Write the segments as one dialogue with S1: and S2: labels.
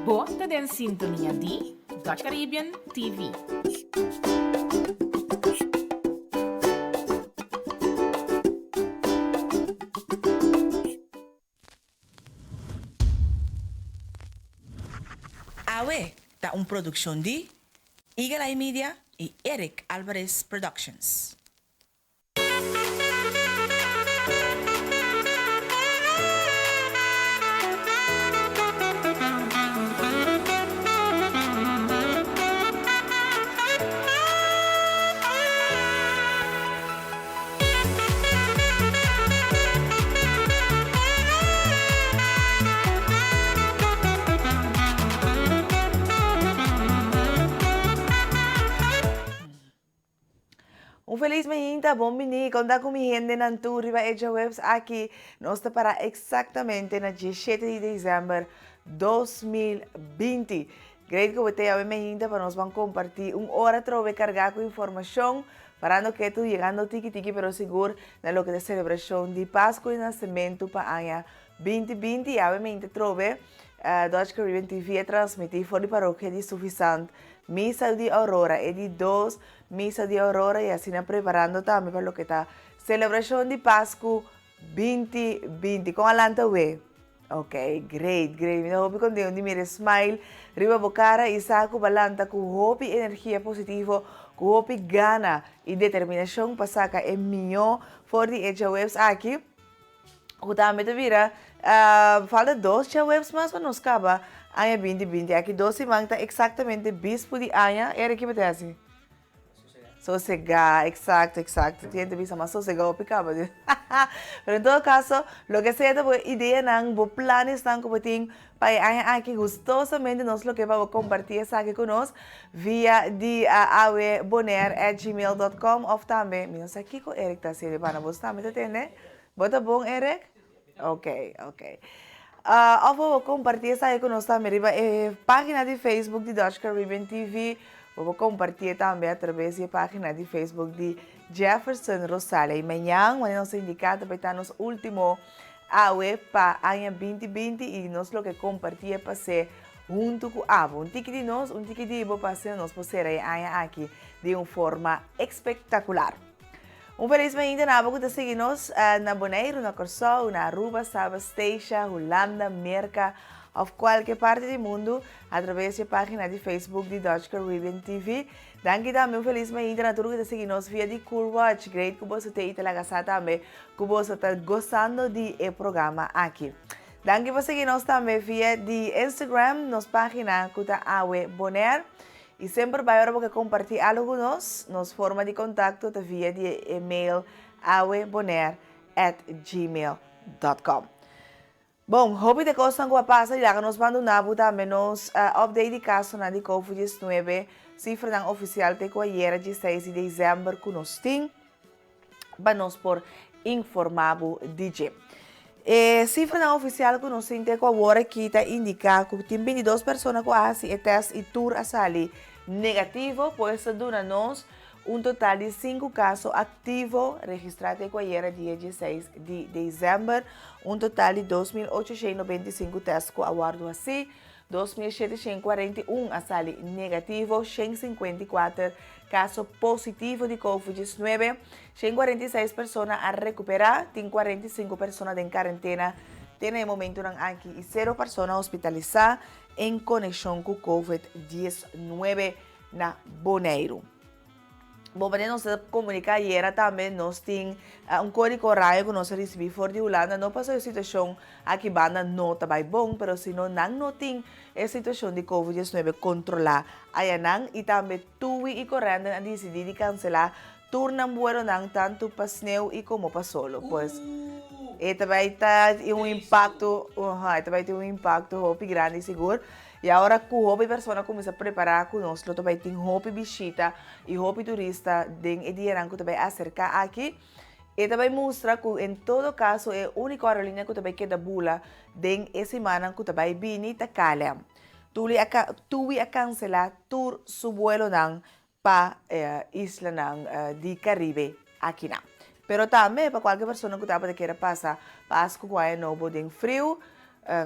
S1: Bo ta den sintonia di Dutch Caribbean TV.
S2: Awe ta un produccion di Eagle Eye Media y Eric Alvarez Productions.
S3: Un felis mainta, bon bini, konta ku mi hendenan tur riba e djaweps aki. Nos ta para eksaktamente na diesshete di desèmber 2020. Great ku bo ta awe mainta pa nos ban kompartí un ora atrobe kargá ku informashon, parando ketu, yegando tiki tiki pero sigur na loke ta selebrashon di Pasku di Nasementu pa aña 2020. I awe mainta atrobe Dutch Caribbean TV a transmití for di parokia di Sufisant Misa di Aurora, e di dos Misa di Aurora i asina preparando tambe pa loke ta selebrashon di Pasku 2020. Kon a lanta we? Ok, great, great. Mi ta hopi contento di mira e smile riba bo cara y sa cu bo a lanta cu hopi energia positivo, cu hopi gana y determinacion pa saca e miyo for di e djaweps aki. Cu tambe ta bira, falta dos djaweps mas pa nos caba aña 2020. Aki dos siman ta exactamente bispu di aña. Eric, kiba ta haci? Sosegá, exacto, exacto. Tin hende bisa mas sosegá hopi caba. Pero en todo caso, loke sea ta bo ideanan, bo planesnan cu bo tin pa e aña aki, gustosamente nos lo ke pa bo comparti esaki cu nos via di awebonair@gmail.com of tambe, mi no sa kico Eric ta haciendo, pana bos tambe ta tende? Bo ta bon, Eric? Ok, ok. Of bo por comparti esaki cu nos tambe riba e pagina di Facebook di Dutch Caribbean TV. Bo por compartié tambe a traves di e pagina di Facebook di Jefferson Rosalia. Y mañan, wanneer nos ta indica, ta bay ta nos ultimo awe pa aña binti binti y nos lo ke compartié pas'é hunto cu abo. Un tiki di nos, un tiki di bo pa asina nos por cera e aña aki di un forma espectacular. Un felis mainta na abo ku ta sigui nos na Boneiru, na Kòrsou, na Aruba, Saba, Statia, Hulanda, Merka òf kualke parti di mundu atraves di e página di Facebook di Dutch Caribbean TV. Danki tambe un felis mainta na tur ku ta sigui nos via di Coolwatch. Great ku boso te i ta laga sa tambe ku boso ta gosando di e programa aki. Danki pa sigui nos tambe via di Instagram, nos página ku ta Awe Bonaire. I semper bai ora bo ke kompartí algu ku nos, nos forma di kontakto ta via di e email awebonair at gmail dot com. Bon, hopi di e kosnan ku a pasa i laga nos banduna bo tambe nos update di kasonan di covid 19, sifranan ofisial te ku ayera dieseis di desèmber ku nos tin. pa nos por informá bo di dje. E sifranan ofisial ku nos tin te ku awor aki ta indiká ku tin 22 persona ku a hasi e tèst i tur a sali negativo, pues ta duna nos un total di sinku kaso aktivo registrá te ku ayera dia dieseis di desèmber, un total di 2.895 tèst ku a wòrdu hasí. 2.741 a sali negativo, 154 kaso positivo di Covid 19, 146 persona a rekuperá, tin 45 persona den karentena te na e momentunan aki i sero persona hospitalisá en konekshon ku Covid 19 na Boneiru. Bo manera nos ta komuniká ayera tambe nos tin un kódigo orario ku nos a risibí for di Hulanda no pasobra e situashon aki banda no ta bai bon pero sino nan no tin e situashon di covid 19 kontrolá ayanan i tambe Tui i Corendon a disidí di kanselá tur nan buelonan tantu pa sneu i komo pa solo pues e ta bai ta un impakto e ta bai tin un impakto hopi grandi sigur. I awor ku hopi persona kuminsá prepará ku nos lo ta bai tin hopi bishita i hopi turista den e dianan ku ta bai aserká aki, e ta bai mustra ku en todo kaso e úniko aerolínea ku ta bai keda bula den e simannan ku ta bai bini ta KLM. Tuli a TUI a kanselá tur su buelonan pa e islanan di Caribe akinan. Pero tambe pa cualke persona cu tabata kier a pasa Pascu cu Aña Nobo den friu,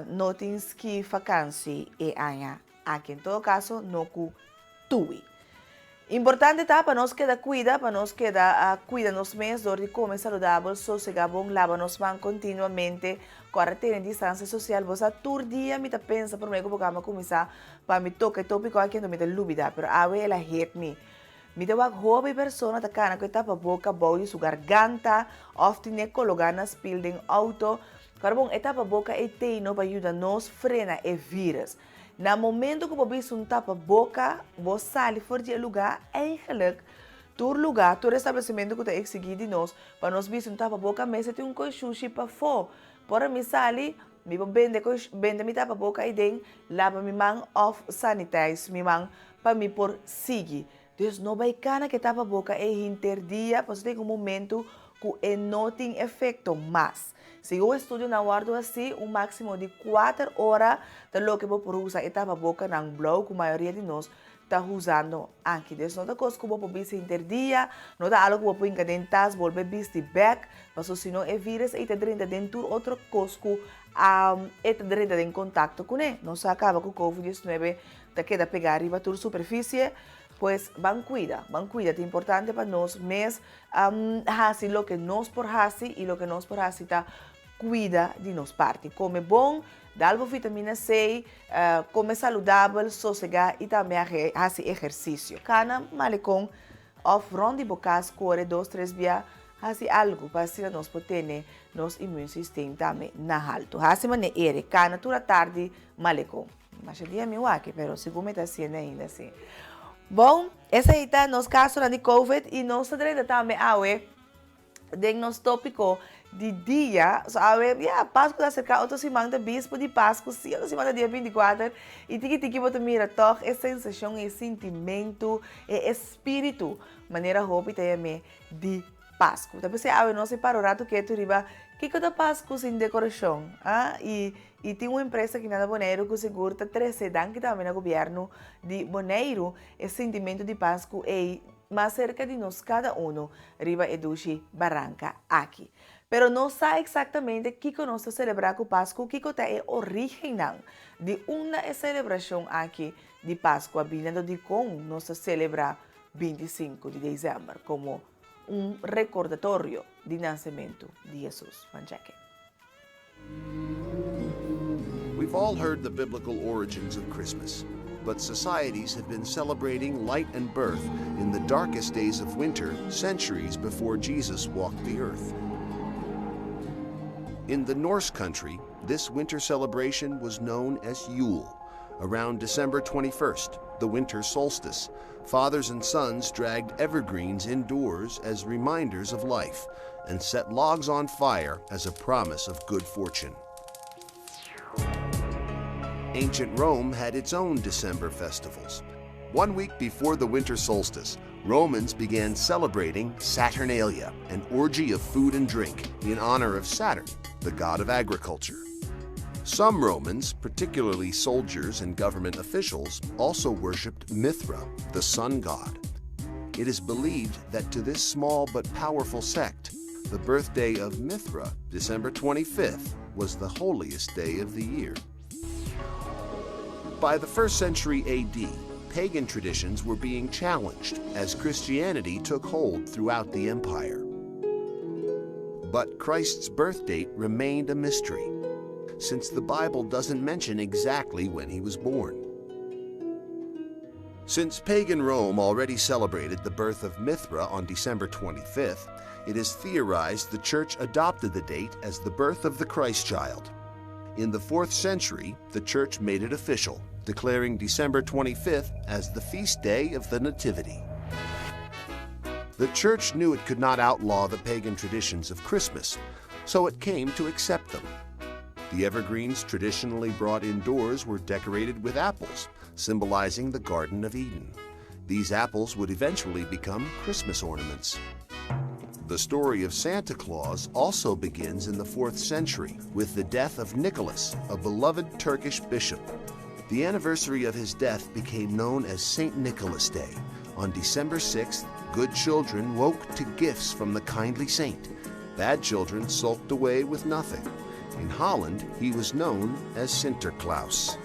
S3: No tin ski vakansi e aña aki. En todo kaso no ku tui. Importante ta pa nos keda kuida, pa nos keda kuida nos mes dor di kome saludabel, sosega bon, laba nos man kontinuamente, kòrda tene distansia sosial. Bo sa tur dia mi ta pensa promé ku bo kaba kuminsá pa mi toka e tópiko aki anto mi ta lubidá, pero awe el a hit mi. Mi ta wak hopi persona ta kana ku e tapaboka bou di su garganta òf tine kologá na spil den outo. Kòrda bon, e tapaboka ei tei no pa yuda nos frena e vírus. Na momento ku bo bisa un tapa boka, bo sali for di e lugá, eigenlijk tur lugá, tur establesimentu ku ta eksigí di nos pa nos bisa un tapa boka mester tin un koi shushi pafó. Por a mi sali, mi por bende koi bende mi tapa boka aiden, laba mi man òf sanitize mi man pa mi por sigui. Dus no bai kana ku e tapa boka ei hinter dia pasobra tin un momento ku e no tin efekto mas. Segun estudionan wòrdu hasí, un máksimo di kuater ora ta loke bo por usa e tapabokanan blou ku mayoria di nos ta usando aki. Dus no ta kos ku bo por bisti hinter dia, no ta algu ku bo por hinka den tas bolbe bisti bèk, pasobra si no e vírus ei ta drenta den tur otro kos ku e ta drenta den kontakto kuné. Nos sa kaba ku covid diesnuebe ta keda pegá riba tur superfisie, pues ban kuida, ban kuida. Ta importante pa nos mes Hasi loke nos por hasi i loke nos por hasi ta kuida di nos parti. Kome bon, dal bo vitamina C, kome saludabel, sosegá i tambe hasi ehersisio. Kana malekon òf rònt di bo kas kore dos tres bia, hasi algu pa asina nos por tene nos immuunsysteem tambe na haltu. Hasi manera ere, kana tur atardi malekon. Masha dia mi wak, pero segun mi ta haciendo ainda si. Bon, esei ta nos casonan di Covid y nos ta drenta tambe awe den nos topico di dia. So awe, ya, Pascu ta acerca, otro siman ta bispo di Pascu, si, otro siman ta dia 24 y tiki tiki bo ta mira toch e sensacion, e sintimento, e espiritu, manera hopi ta yam'e, di Pasku. Ta p'esei awe nos e para un ratu ketu riba kiko ta Pasku sin dekorashon, ah? I i tin un empresa aki na Boneiru ku sigur ta trese, danki tambe na gobièrnu di Boneiru, e sintimentu di Pasku ei mas serka di nos kada unu riba e dushi baranka aki. Pero nos sa eksaktamente kiko nos ta selebrá ku Pasku, kiko ta e orígennan di unda e selebrashon aki di Pasku a bini, anto dikon nos ta selebrá 25 di desèmber komo un rekordatorio di nasementu di Hesus. Ban chèk'e.
S4: We've all heard the biblical origins of Christmas, but societies have been celebrating light and birth in the darkest days of winter centuries before Jesus walked the earth. In the Norse country, this winter celebration was known as Yule. Around December 21st, the winter solstice, fathers and sons dragged evergreens indoors as reminders of life and set logs on fire as a promise of good fortune. Ancient Rome had its own December festivals. One week before the winter solstice, Romans began celebrating Saturnalia, an orgy of food and drink in honor of Saturn, the god of agriculture. Some Romans, particularly soldiers and government officials, also worshipped Mithra, the sun god. It is believed that to this small but powerful sect, the birthday of Mithra, December 25th, was the holiest day of the year. By the first century AD, pagan traditions were being challenged as Christianity took hold throughout the empire. But Christ's birth date remained a mystery, since the Bible doesn't mention exactly when he was born. Since pagan Rome already celebrated the birth of Mithra on December 25th, it is theorized the church adopted the date as the birth of the Christ child. In the 4th century, the church made it official, declaring December 25th as the feast day of the Nativity. The church knew it could not outlaw the pagan traditions of Christmas, so it came to accept them. The evergreens traditionally brought indoors were decorated with apples, symbolizing the Garden of Eden. These apples would eventually become Christmas ornaments. The story of Santa Claus also begins in the 4th century with the death of Nicholas, a beloved Turkish bishop. The anniversary of his death became known as St. Nicholas Day. On December 6th, good children woke to gifts from the kindly saint. Bad children sulked away with nothing. In Holland, he was known as Sinterklaas.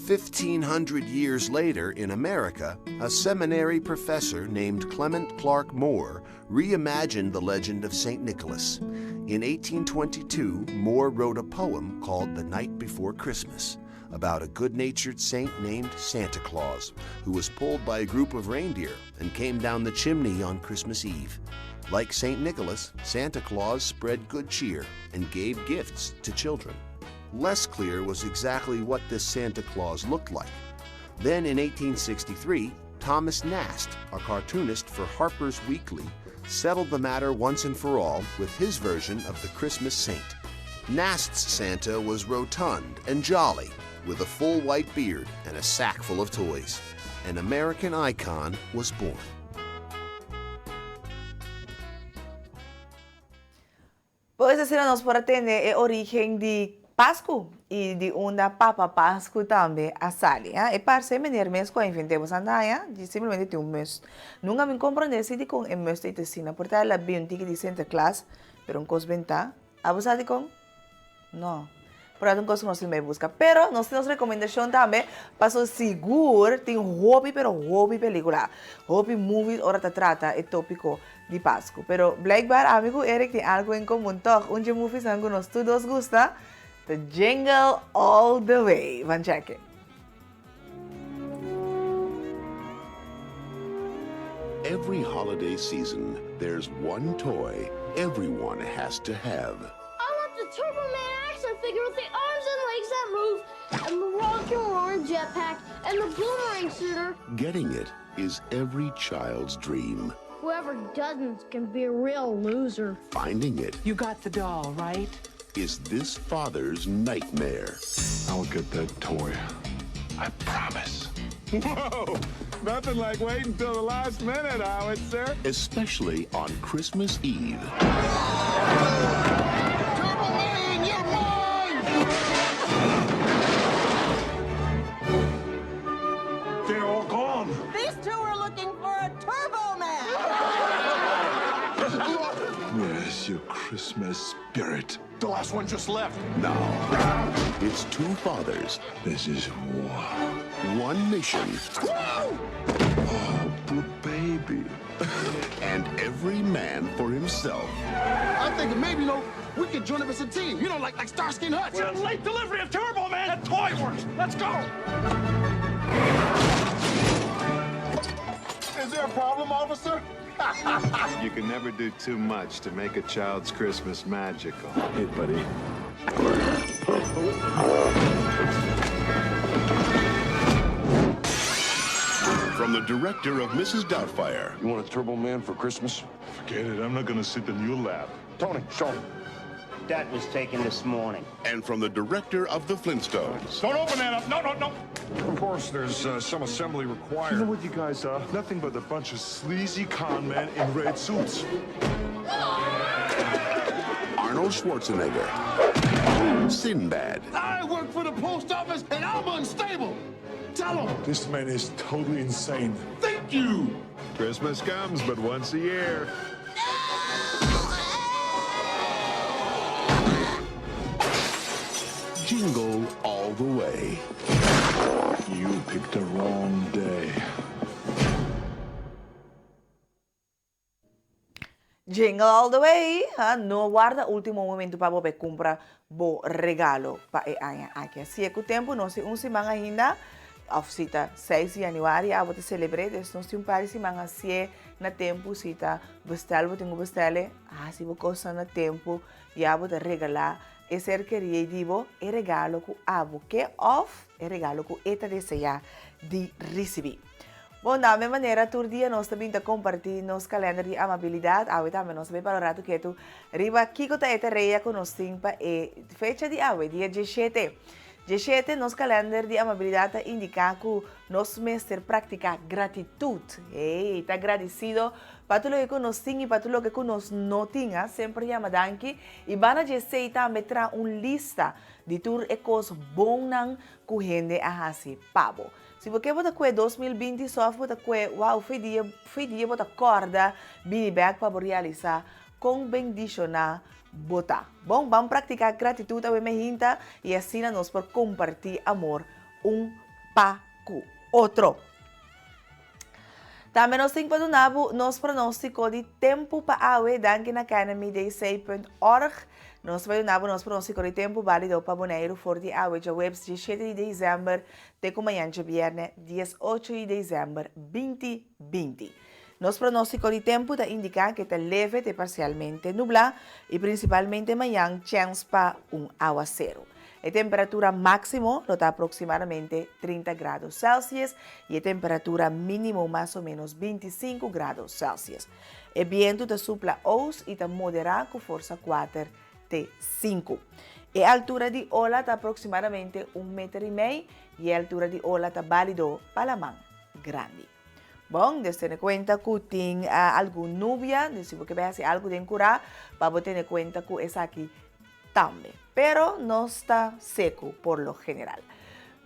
S4: 1,500 years later, in America, a seminary professor named Clement Clarke Moore reimagined the legend of St. Nicholas. In 1822, Moore wrote a poem called The Night Before Christmas about a good natured saint named Santa Claus, who was pulled by a group of reindeer and came down the chimney on Christmas Eve. Like St. Nicholas, Santa Claus spread good cheer and gave gifts to children. Less clear was exactly what this Santa Claus looked like. Then in 1863, Thomas Nast, a cartoonist for Harper's Weekly, settled the matter once and for all with his version of the Christmas saint. Nast's Santa was rotund and jolly, with a full white beard and a sack full of toys. An American icon was born.
S3: Pues asina nos por a tende e origen di Pascu y di unda Papa Pascu tambe a sali. E parce meneer mes cu a invente bo sandaya, di simplemente tin un mus. Nunca mi comprende si dicon e mus ta ita asina. Por ta el a bin un tiki di Sinterklaas, pero un cos benta. Abo sa dicon? No. Por ta un cos cu nos tin bay busca. Pero nos tin nos recomendacion tambe, paso sigur tin hopi pero hopi pelicula, hopi movies ora ta trata e topico di Pascu. Pero blijkbaar ami cu Eric tin algo en comun toch. Un dje moviesnan cu nos tur dos gusta ta Jingle All The Way. Ban check it.
S4: Every holiday season, there's one toy everyone has to have.
S5: I want the Turbo Man action figure with the arms and legs that move, and the rock and roaring jetpack, and the boomerang shooter.
S4: Getting it is every child's dream.
S5: Whoever doesn't can be a real loser.
S4: Finding it.
S6: You got the doll, right?
S4: Is this father's nightmare.
S7: I'll get that toy. I promise.
S8: Whoa! Nothing like waiting till the last minute, Howitzer.
S4: Especially on Christmas Eve.
S8: Turbo Man, you're mine!
S7: They're all gone.
S9: These two are looking for a Turbo Man.
S7: Where's your Christmas spirit?
S8: The last one just left.
S4: Now, it's two fathers.
S7: This is war.
S4: One mission.
S7: Oh, poor baby.
S4: and every man for himself.
S8: I'm thinking maybe, you know, we could join up as a team. You know, like, like Starsky and Hutch. We're late delivery of Turbo Man at Toy Works. Let's go. Is there a problem, officer?
S7: you can never do too much to make a child's Christmas magical. Hey, buddy.
S4: From the director of Mrs. Doubtfire.
S10: You want a Turbo Man for Christmas?
S7: Forget it. I'm not going to sit in your lap.
S10: Tony, show him.
S11: That was taken this morning.
S4: And from the director of The Flintstones.
S8: Don't open that up. No, no, no.
S10: Of course, there's uh, some assembly required.
S7: You know what you guys are? Nothing but a bunch of sleazy con men in red suits.
S4: Arnold Schwarzenegger. Sinbad.
S8: I work for the post office and I'm unstable. Tell him.
S7: This man is totally insane.
S8: Thank you.
S7: Christmas comes but once a year.
S4: Jingle all the way.
S7: You picked the wrong day.
S3: Jingle all the way, ha? No warda ultimo momento pa bo bay cumpra bo regalo pa e aña aki. Así e cu tempo nos tin un siman ainda, of si ta seis di januari abo ta celebre, dus nos tin un par di siman hacié na tempo, si ta bestel bo tin cu bestele, haci bo cosnan na tempo, ya bo ta regala e ser kerí di bo e regalo cu abo ke of e regalo cu e ta desea di ricibi. Bon, na me manera tur dia nos ta bin ta comparti nos kalender di amabilidad. Awe tambe nos ta bin para un rato ketu riba kico ta e tarea cu nos tin pa e fecha di awe, dia dieshete. Dieshete, nos kalender di amabilidad ta indica cu nos mester practica gratitud. Hey, ta gradicido pa tur loke cu nos tin y pa tur loke cu nos no tin. Ha? Semper yama danki. Y banda di esey tambe traha un lista di tur e cos bonnan cu hende a haci pa bo. Si bo ke bo ta kue 2020 sof bo ta kue wow fe dia fe dia bo ta kòrda bini bèk pa bo realisá kon bendishoná bo ta. Bon, ban praktiká gratitut awe mehinta i asina nos por kompartí amor un pa ku otro. Tambe nos tin pa duna bo nos pronóstiko di tempu pa awe danki na academydc.org. Nos ta bai duna bo nos pronóstiko di tempu bálido pa Boneiru for di awe djaweps diesshete di desèmber te ku mañan djabièrnè diesocho di desèmber 2020. Nos pronóstiko di tempu ta indiká ku e ta leve te parsialmente nublá i prinsipalmente mañan chèns pa un awaseru. E temperatura máksimo lo ta aproksimadamente 30 grado Celsius i e temperatura mínimo mas o ménos 25 grado Celsius. E bientu ta supla ost i ta moderá ku forsa kuater te sinku. E altura di ola ta aproksimadamente un meter i mei i e altura di ola ta bálido pa laman grandi. Bon, des tene kuenta ku tin algun nubia, des si bo ke bai hasi algu den kurá, pa bo tene kuenta ku esaki tambe. Pero nos ta seku por lo general.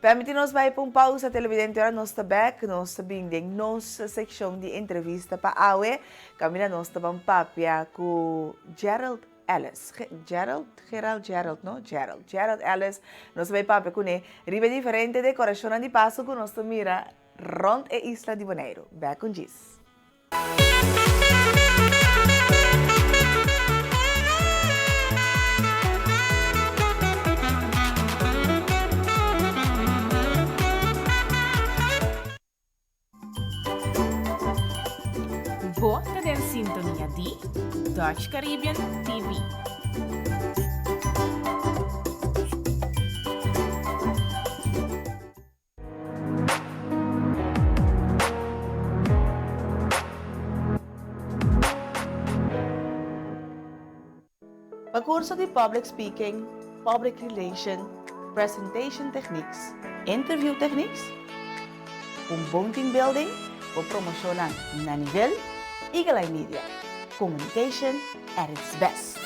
S3: Permiti nos bai pa un pausa televidente ora nos ta bek nos ta bin den nos sekshon di entrevista pa awe kaminda nos ta ban papia ku Gerald Ellis. Gerald? Gerald, Gerald no? Gerald. Gerald Ellis. Nos ta bai papia kuné riba e diferente dekorashonnan di Pasku ku nos ta mira rònt e isla di Boneiru. Bek un djis.
S1: Bo ta den sintonia di Dutch Caribbean TV.
S3: Pa kurso di Public Speaking, Public Relation, Presentation Techniques, Interview Techniques, un bon team building, bo promoshonan na nivel, Eagle Eye Media, communication at its best.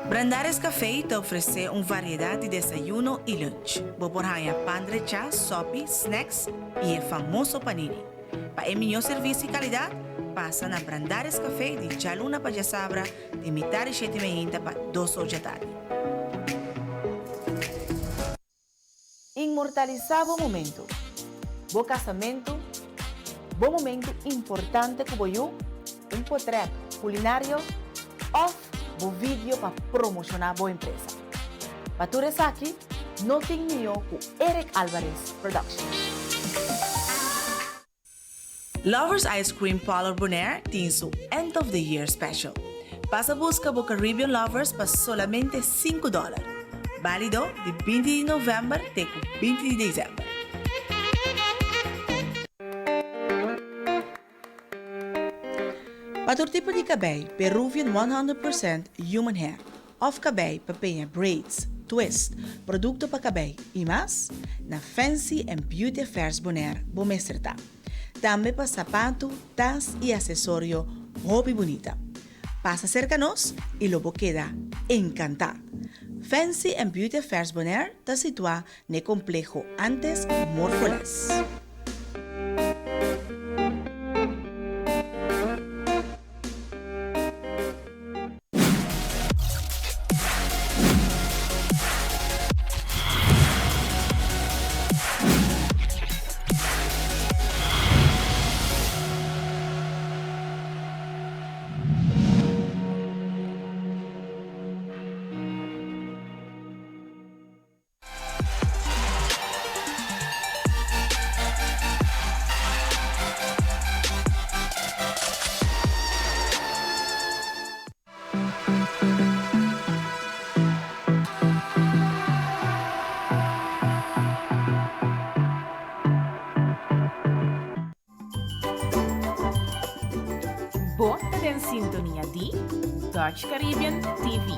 S2: Brandaris Café ta ofresé un variedat di desayuno i lunch. Bo por haña pan drechá, sòpi, snacks i e famoso panini. Pa e mihó servisio i kalidat, pasa na Brandaris Café di djaluna pa djasabra di mitar di shete meinta pa dos or djatardi.
S3: Inmortalisá bo momentu, bo kasamentu, bo momentu importante ku bo yu, un potrèt kulinario òf bo vidio pa promoshoná bo empresa. Pa tur esaki, no tin mihó ku Eric Alvarez Production.
S2: Lovers Ice Cream Parlor Bonaire tin su End of the Year Special. Pasa buska bo Caribbean Lovers pa solamente sinku dòler. Bálido di 20 di novèmber te ku 20 di desèmber. Pa tur tipo di kabei, Peruvian 100% Human Hair òf kabei pa peña braids, twist, produkto pa kabei i mas, na Fancy and Beauty Affairs Bonaire bo mester ta. Tambe pa sapatu, tas i asesorio hopi bunita. Pasa serka nos i lo bo keda enkantá! Fancy and Beauty Affairs Bonaire ta situá n'e kompleho antes Morfoles.
S1: Bo ta den sintonia di Dutch Caribbean TV.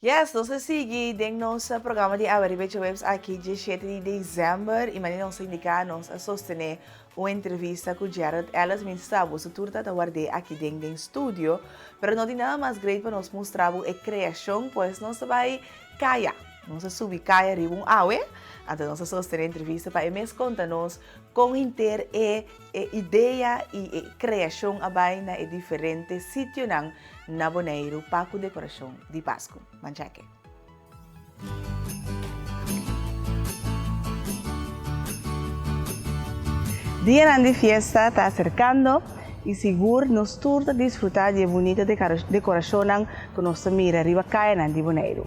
S3: Yes, nos ta sigui den nos programa di awe riba e djaweps aki djeshete di december y manera nos a indica nos a sostene un entrevista cu Gerald Ellis. Mi sa boso tur ta ta ward'é aki den den studio, pero no tin nada mas great pa nos mustra bo e creacion, pues nos ta bay caya. Nos a subi caya riba un awe, anto nos a sostene entrevista pa e mes conta nos con henter e e idea y e creacion a bay na e diferente sitionan na Boneiru pa ku dekorashon di Pasku. Ban chèk'e. Dianan di fiesta ta aserkando i sigur nos tur ta disfrutá di e bunita dekorashonnan ku nos ta mira riba kayanan di Boneiru.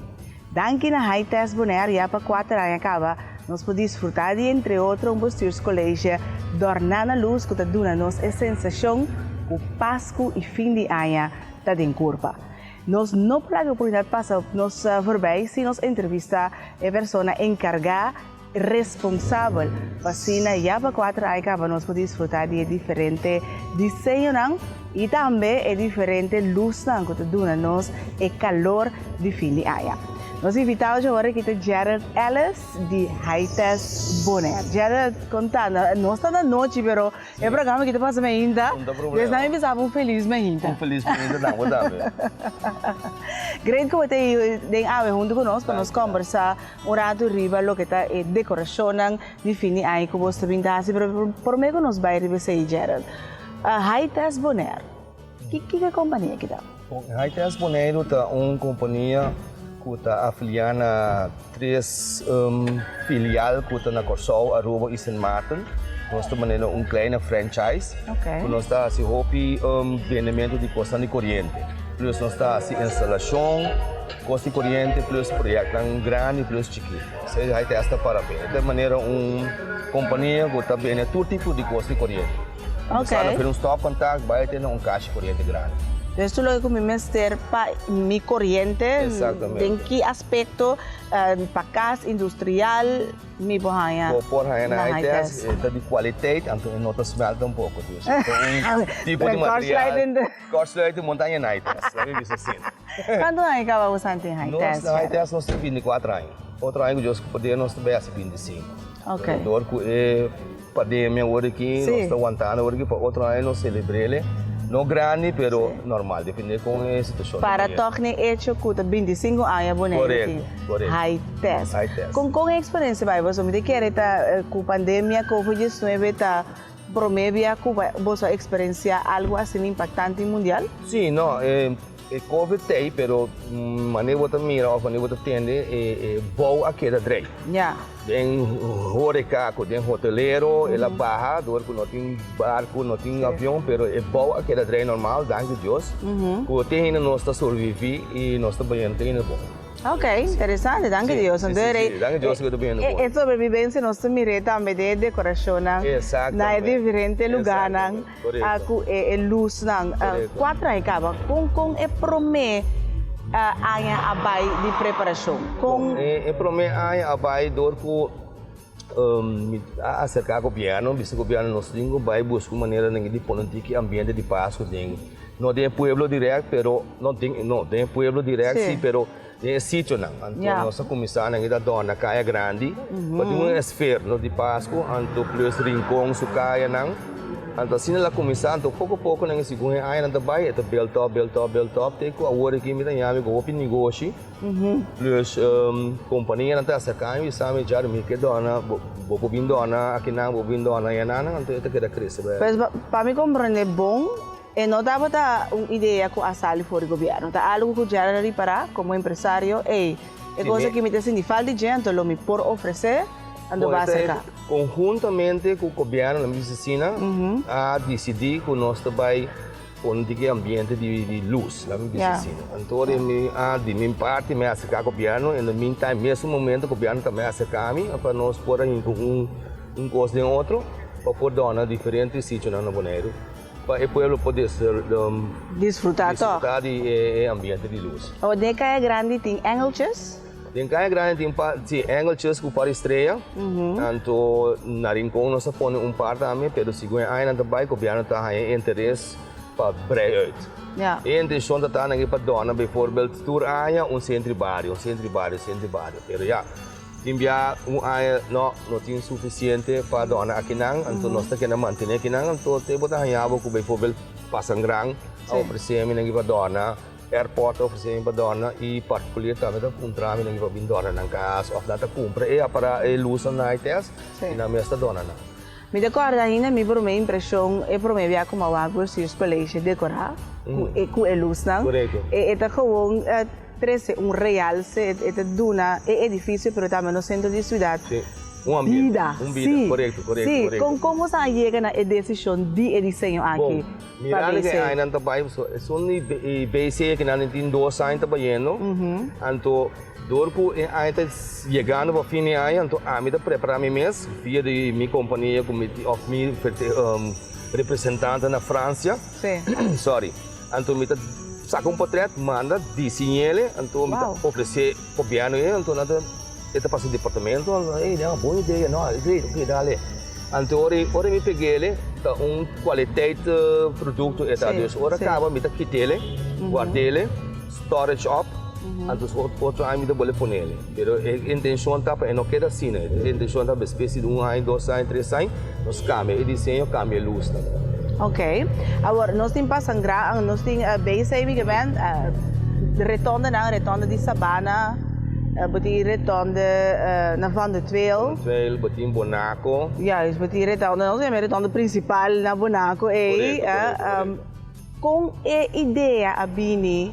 S3: Danki na High Test Bonaire ya pa kuater aña kaba nos por disfrutá di entre otro un bestuurscollege dòrná na lus ku ta duna nos e sensashon ku Pasku i fin di aña ta den kurpa. Nos no por laga e oportunidat pasa nos voorbij si nos entrevistá e persona enkargá responsabel pa asina ya pa kuater aña kaba nos por disfrutá di e diferente diseñonan i tambe e diferente lusnan ku ta duna nos e kalor di fin di aña. Nos invitado dje ora aki ta Gerald Ellis di Hi-Test Bonaire. Gerald, konta, nos ta na nochi pero E programa aki ta pasa mainta.
S6: Un ta problema.
S3: Des nan mi bisa bo un felis mainta.
S6: Un felis mainta nan bo tambe.
S3: Great ku bo ta ei den awe huntu ku nos pa nos kombersá un ratu riba loke ta e dekorashonnan di fin di aña ku bos ta bin ta hasi. Pero promé ku nos bai riba esei Gerald, High Test Bonaire, kiko e kompania aki ta?
S6: High Test Boneiru ta un kompania ku ta afiliá na tres filial ku ta na Kòrsou, Aruba i Sint Maarten. Nos ta manera un kleine franchise ku nos ta hasi hopi bendementu di kosnan di koriente. Plus nos ta hasi instalashon kos di koriente plus proyektonan grandi plus chikí. Esei High Test ta para bene. Ta manera un kompania ku ta bende tur tipo di kos di koriente.
S3: Ok.
S6: Sa no un stopcontact bai te na un kashi koriente grandi.
S3: Dus tur loke ku mi mester pa mi koriente,
S6: Exactamente.
S3: den ki aspekto, pa kas, industrial, mi por haña
S6: Bo por haña na
S3: na
S6: high test,
S3: high test.
S6: e ta di kwaliteit, anto e no ta smelt tampoko. Dus e ta un tipo di
S3: Kortsluiting
S6: material.
S3: de.
S6: Kortsluiting montaña na high test, laga mi bisa asina.
S3: Kuantu aña kaba bo sa tin high
S6: Nos
S3: test?
S6: na high test nos tin bintikuater aña. Otro aña ku Dios ku poder nos ta bai hasi bintisinko.
S3: Ok.
S6: Dor ku e Pandemia awor aki, nos ta wantando awor aki pa otro aña nos celebrele. No grandi, pero normal, depende con e situacion ta
S3: Para
S6: bini.
S3: tog n'e hecho cu ta 25 aña Bonaire tin
S6: Correcto, correcto.
S3: high test.
S6: High test.
S3: Con con e experiencia bai boso? Mi ta kere ta cu pandemia covid 19 ta prome bia cu boso a experiencia algo asina impactante mundial?
S6: Si, no, e covid t'ey, pero manera bo ta mira of manera bo ta tende e bou a keda drei.
S3: Ya.
S6: Den horeca cu den hotelero el a baha door cu no tin barco, no tin avion, pero e bou a keda drei normal, danki Dios, cu te hende nos ta sobrevivi y nos ta bayendo te hende bon.
S3: Ok, interesante, danki Dios.
S6: Si, si, si, danki Dios cu ta bayendo bon.
S3: E sobrevivencia nos ta mira tambe den e decoracionnan na e diferente lugarnan cu e luznan. Cuatro aña caba, con con e prome aña a bay di preparacion? Con.
S6: E prome aña a bay door cu mi a acerca gobierno, bisa gobierno nos tin cu bay busca un manera di pone un tiki ambiente di Pascu den, no den e pueblo direct, pero no den, no den e pueblo direct si, pero den e sitionan. Anto nos a cuminsa nan ta dòrna Caya Grandi, pa tin un esferno di Pascu, anto plus Rincon su cayanan. Anto asina el a cuminsa, anto poco poco nan e segun e añanan ta bay, e ta build up, build up, build up, te cu awor aki mi ta yami cu hopi negoshi, plus companianan ta acerca mi bisa mi, Jerry, mi ke dòrna, bo por bin dòrna akinan, bo por bin dòrna ayanan, anto e ta keda crece bay.
S3: Pues pa mi comprende bon, E no tabata un idea cu a sali for di gobierno. Ta algo cu Gerald a ripara como empresario, ey, e cosa aki mi ta sinti falta di dje, anto lo mi por ofrece, anto ba acerca.
S6: Conhuntamente cu gobierno na mi asina a dicidi cu nos ta bay pone di ki ambiente di luz, na mi bisa asina. Anto ora mi a di mi parti mi a acerca gobierno, in the meantime mesun momento gobierno tambe a acerca mi pa nos por a hinca un cos den otro pa por dona diferente sitionan na Boneiru. Pa e pueblo por
S3: Disfrutá tòg.
S6: disfrutá di e ambiente di lus.
S3: Awor den e kaya grandi tin engeltjes?
S6: Den kaya grandi tin pa, si, engeltjes ku par estrella. Anto na Rincon nos a pone un par tambe, pero segun e añanan ta bai gobièrnu ta haña e interes. pa brei uit. E intencion ta ta nan pa dòna bijvoorbeeld tur aña un centro di bario, un centro di bario, un centro di bario. Pero ya, tin bia un aña no, no tin suficiente pa dòna akinan, anto nos ta keda mantene akinan, anto te bo ta haña bo ku bijvoorbeeld Pasangran a ofrece mi nan pa dòna, Airport a ofrece mi pa dòna i particulier tambe ta puntra mi nan pa bin dòna nan kas òf nan ta kumpra e apara e lusnan na ITS i nan mes ta dòna nan.
S3: Mi ta kòrda ainda mi promé impreshon e promé bia ku mi a wak Bestuurscollege dekorá ku e ku e lusnan. E e ta gewoon trese un realse, e ta duna e edifisio pero tambe nos sentro di siudat bida. Sí, sí. Kon kon boso a yega na e desishon di e diseño aki
S6: Bon, mirando ku e añanan ta bai, esun di BC aki nan tin dos aña ta bayendo, anto Dor ku e aña ta yegando pa fin di aña, anto ami ta prepará mi mes via di mi kompania ku mi tin òf mi representante na Fransia. Sorry. Anto mi ta saka un potrèt, manda disiñ'el, anto mi ta ofresé gobièrnu ei, anto nan ta e ta pasa departamento, anto ey nan bon idea, no great, oke dale. Anto ora ora mi peg'el ta un kwaliteit produkto e ta, dus ora kaba mi ta kit'el, guard'el. Storage op, anto otro aña mi ta bolbe ponele. Pero e intencion ta pa e no keda asina. E intencion ta despues di un aña, dos aña, tres aña, nos cambia e diseño, cambia e luznan.
S3: Ok. Awor, nos tin pasangra, nos tin BC mi ke ben, retondenan, retonde di Sabana, bo tin retonde na Van de Tweel.
S6: Van de Tweel, bo tin Bonaco.
S3: Juist, bo tin retonde, nos yama e retonde principal na Bonaco ey.
S6: Corecto, corecto, corecto.
S3: Kon e idea a bini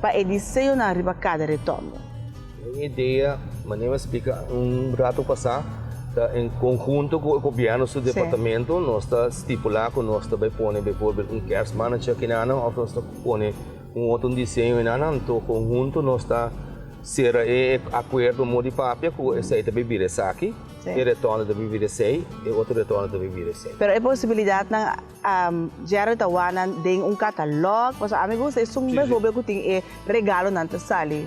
S3: pa e diseñonan riba kada retondo?
S6: E idea, manera mi a splika un rato pasá, ta en konhunto ku e gobièrnu su departamento nos ta stipulá ku nos ta bai pone bijvoorbeeld un kerstmannetje akinan òf nos ta pone un otro diseño einan, anto konhunto nos ta sera e akuerdo modo di papia ku esei ta bai bira esaki, e retondo ta bai bira esei, e otro retondo ta bai bira esei.
S3: Pero e posibilidatnan Jerry ta wak nan den un katalog, pasobra ami gusta esun bijvoorbeeld ku tin e regalonan ta sali.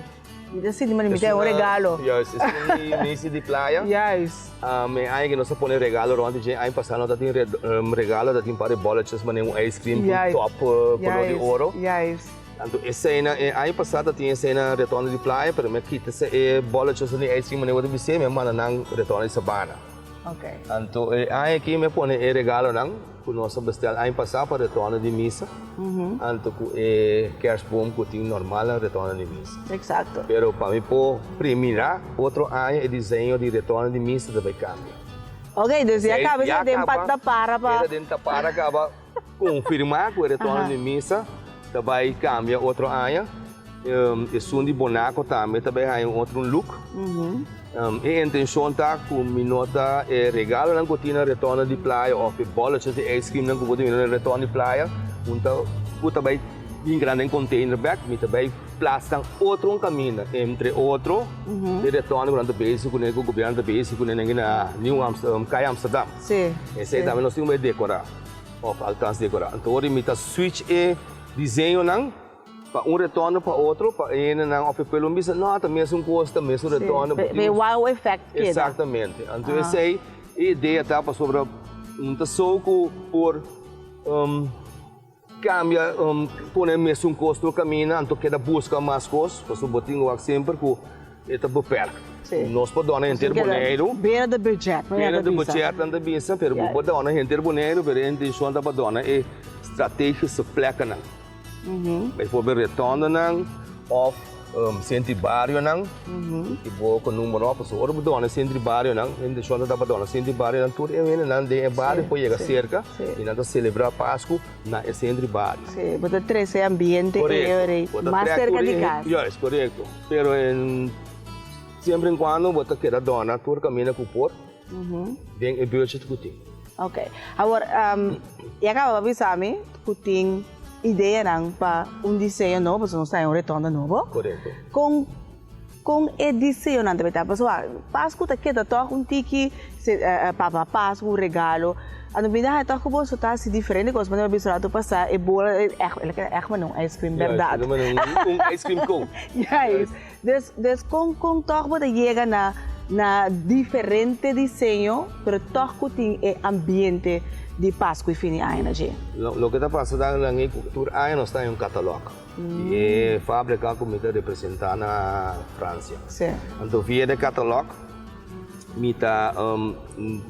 S3: Mi ta sinti manera mi ta un regalo.
S6: Juist, esun di Macy di Playa.
S3: Juist.
S6: E aña ku nos a pone regalo rond di dje, aña pasá nos ta tin regalo, ta tin un par di bolletjes manera un ice cream ku un top kolor di oro.
S3: Juist.
S6: Anto esei e aña pasá ta tin esei na Retorno di Playa, pero mi a kita e bolletjes di ice cream manera bo ta bis'é, mi a manda nan Retorno di Sabana. Anto e aña aki mi a pone e regalonan ku nos a bestel aña pasá pa retorno di misa, anto ku e kerstboom ku tin normal na retorno di misa. Pero pa mi por primirá otro aña e diseño di retorno di misa ta bai kambia.
S3: Ok, dus ya kaba esei den tapara pa.
S6: Esei den tapara kaba konfirmá ku e retorno di misa ta bai kambia otro aña. Esun di Bonaco tambe ta bay haña un otro look. E intencion ta cu mi no ta e regalonan cu tin na retorno di playa of e bolletjes di ice creamnan cu bo ta mira na retorno di playa, un ta cu ta bay bin grandi den container bek, mi ta bay plaats nan otro un caminda, entre otro e retorno cu nan ta bezig cune, cu gobierno ta bezig cune na Nieuw Amsterdam, Caya Amsterdam. Esey tambe nos tin cu bay decora of althans decora. Anto ora mi ta switch e diseñonan. Pa un retorno pa otro, pa e hendenan of e pueblo bisa, no, ta mesun kos, ta mesun retorno.
S3: Sí, pe wow effect keda.
S6: Exactamente. Anto esei e idea ta pasobra un ta so ku por kambia, pone mesun kos tur kaminda, anto keda buska mas kos, pasobra bo tin wak semper ku e ta beperk. Nos por dòna henter Boneiru.
S3: Binnen de budget,
S6: Binnen de budget nan ta bisa, pero bo por dòna henter Boneiru, pero e intenshon ta pa dòna e strategische plekkenan. Bijvoorbeeld retondenan of sentro di barionan i bo ku numero pasobra ora bo dòna e sentro di barionan e intenshon ta pa dòna sentro di barionan tur e hendenan den e bario por yega serka i nan ta selebrá Pasku na e sentro di bario.
S3: Sí, bo ta trese e ambiente ei mas serka di kas.
S6: Juist, korekto. Pero siempre en kuando bo ta keda dòna tur kaminda ku por. Den e budget ku tin.
S3: Ok. Awor, ya kaba bo bisa mi ku tin ideanan pa un diseño nobo, pasobra nos ta haña un retonda nobo.
S6: Korekto.
S3: Kon kon e diseñonan ta beta? Pasobra Pasku ta keda tòg un tiki papa Pasku, un regalo. Anto mi ta haña tòg ku boso ta hasi diferente kos. Manera bo bisa rato pasá e bola ègt el a keda ègt manera un ice cream bèrdat.
S6: Juist, manera un ice cream cone.
S3: Juist. Dus dus kon kon tòg bo ta yega na na diferente diseño pero tòg ku tin e ambiente di Pasku i fin di aña na dje?
S6: Loke ta pasa ta nan ku tur aña nos ta haña un katalòg di e fábrika ku mi ta representá na Fransia. Anto via de katalòg mi ta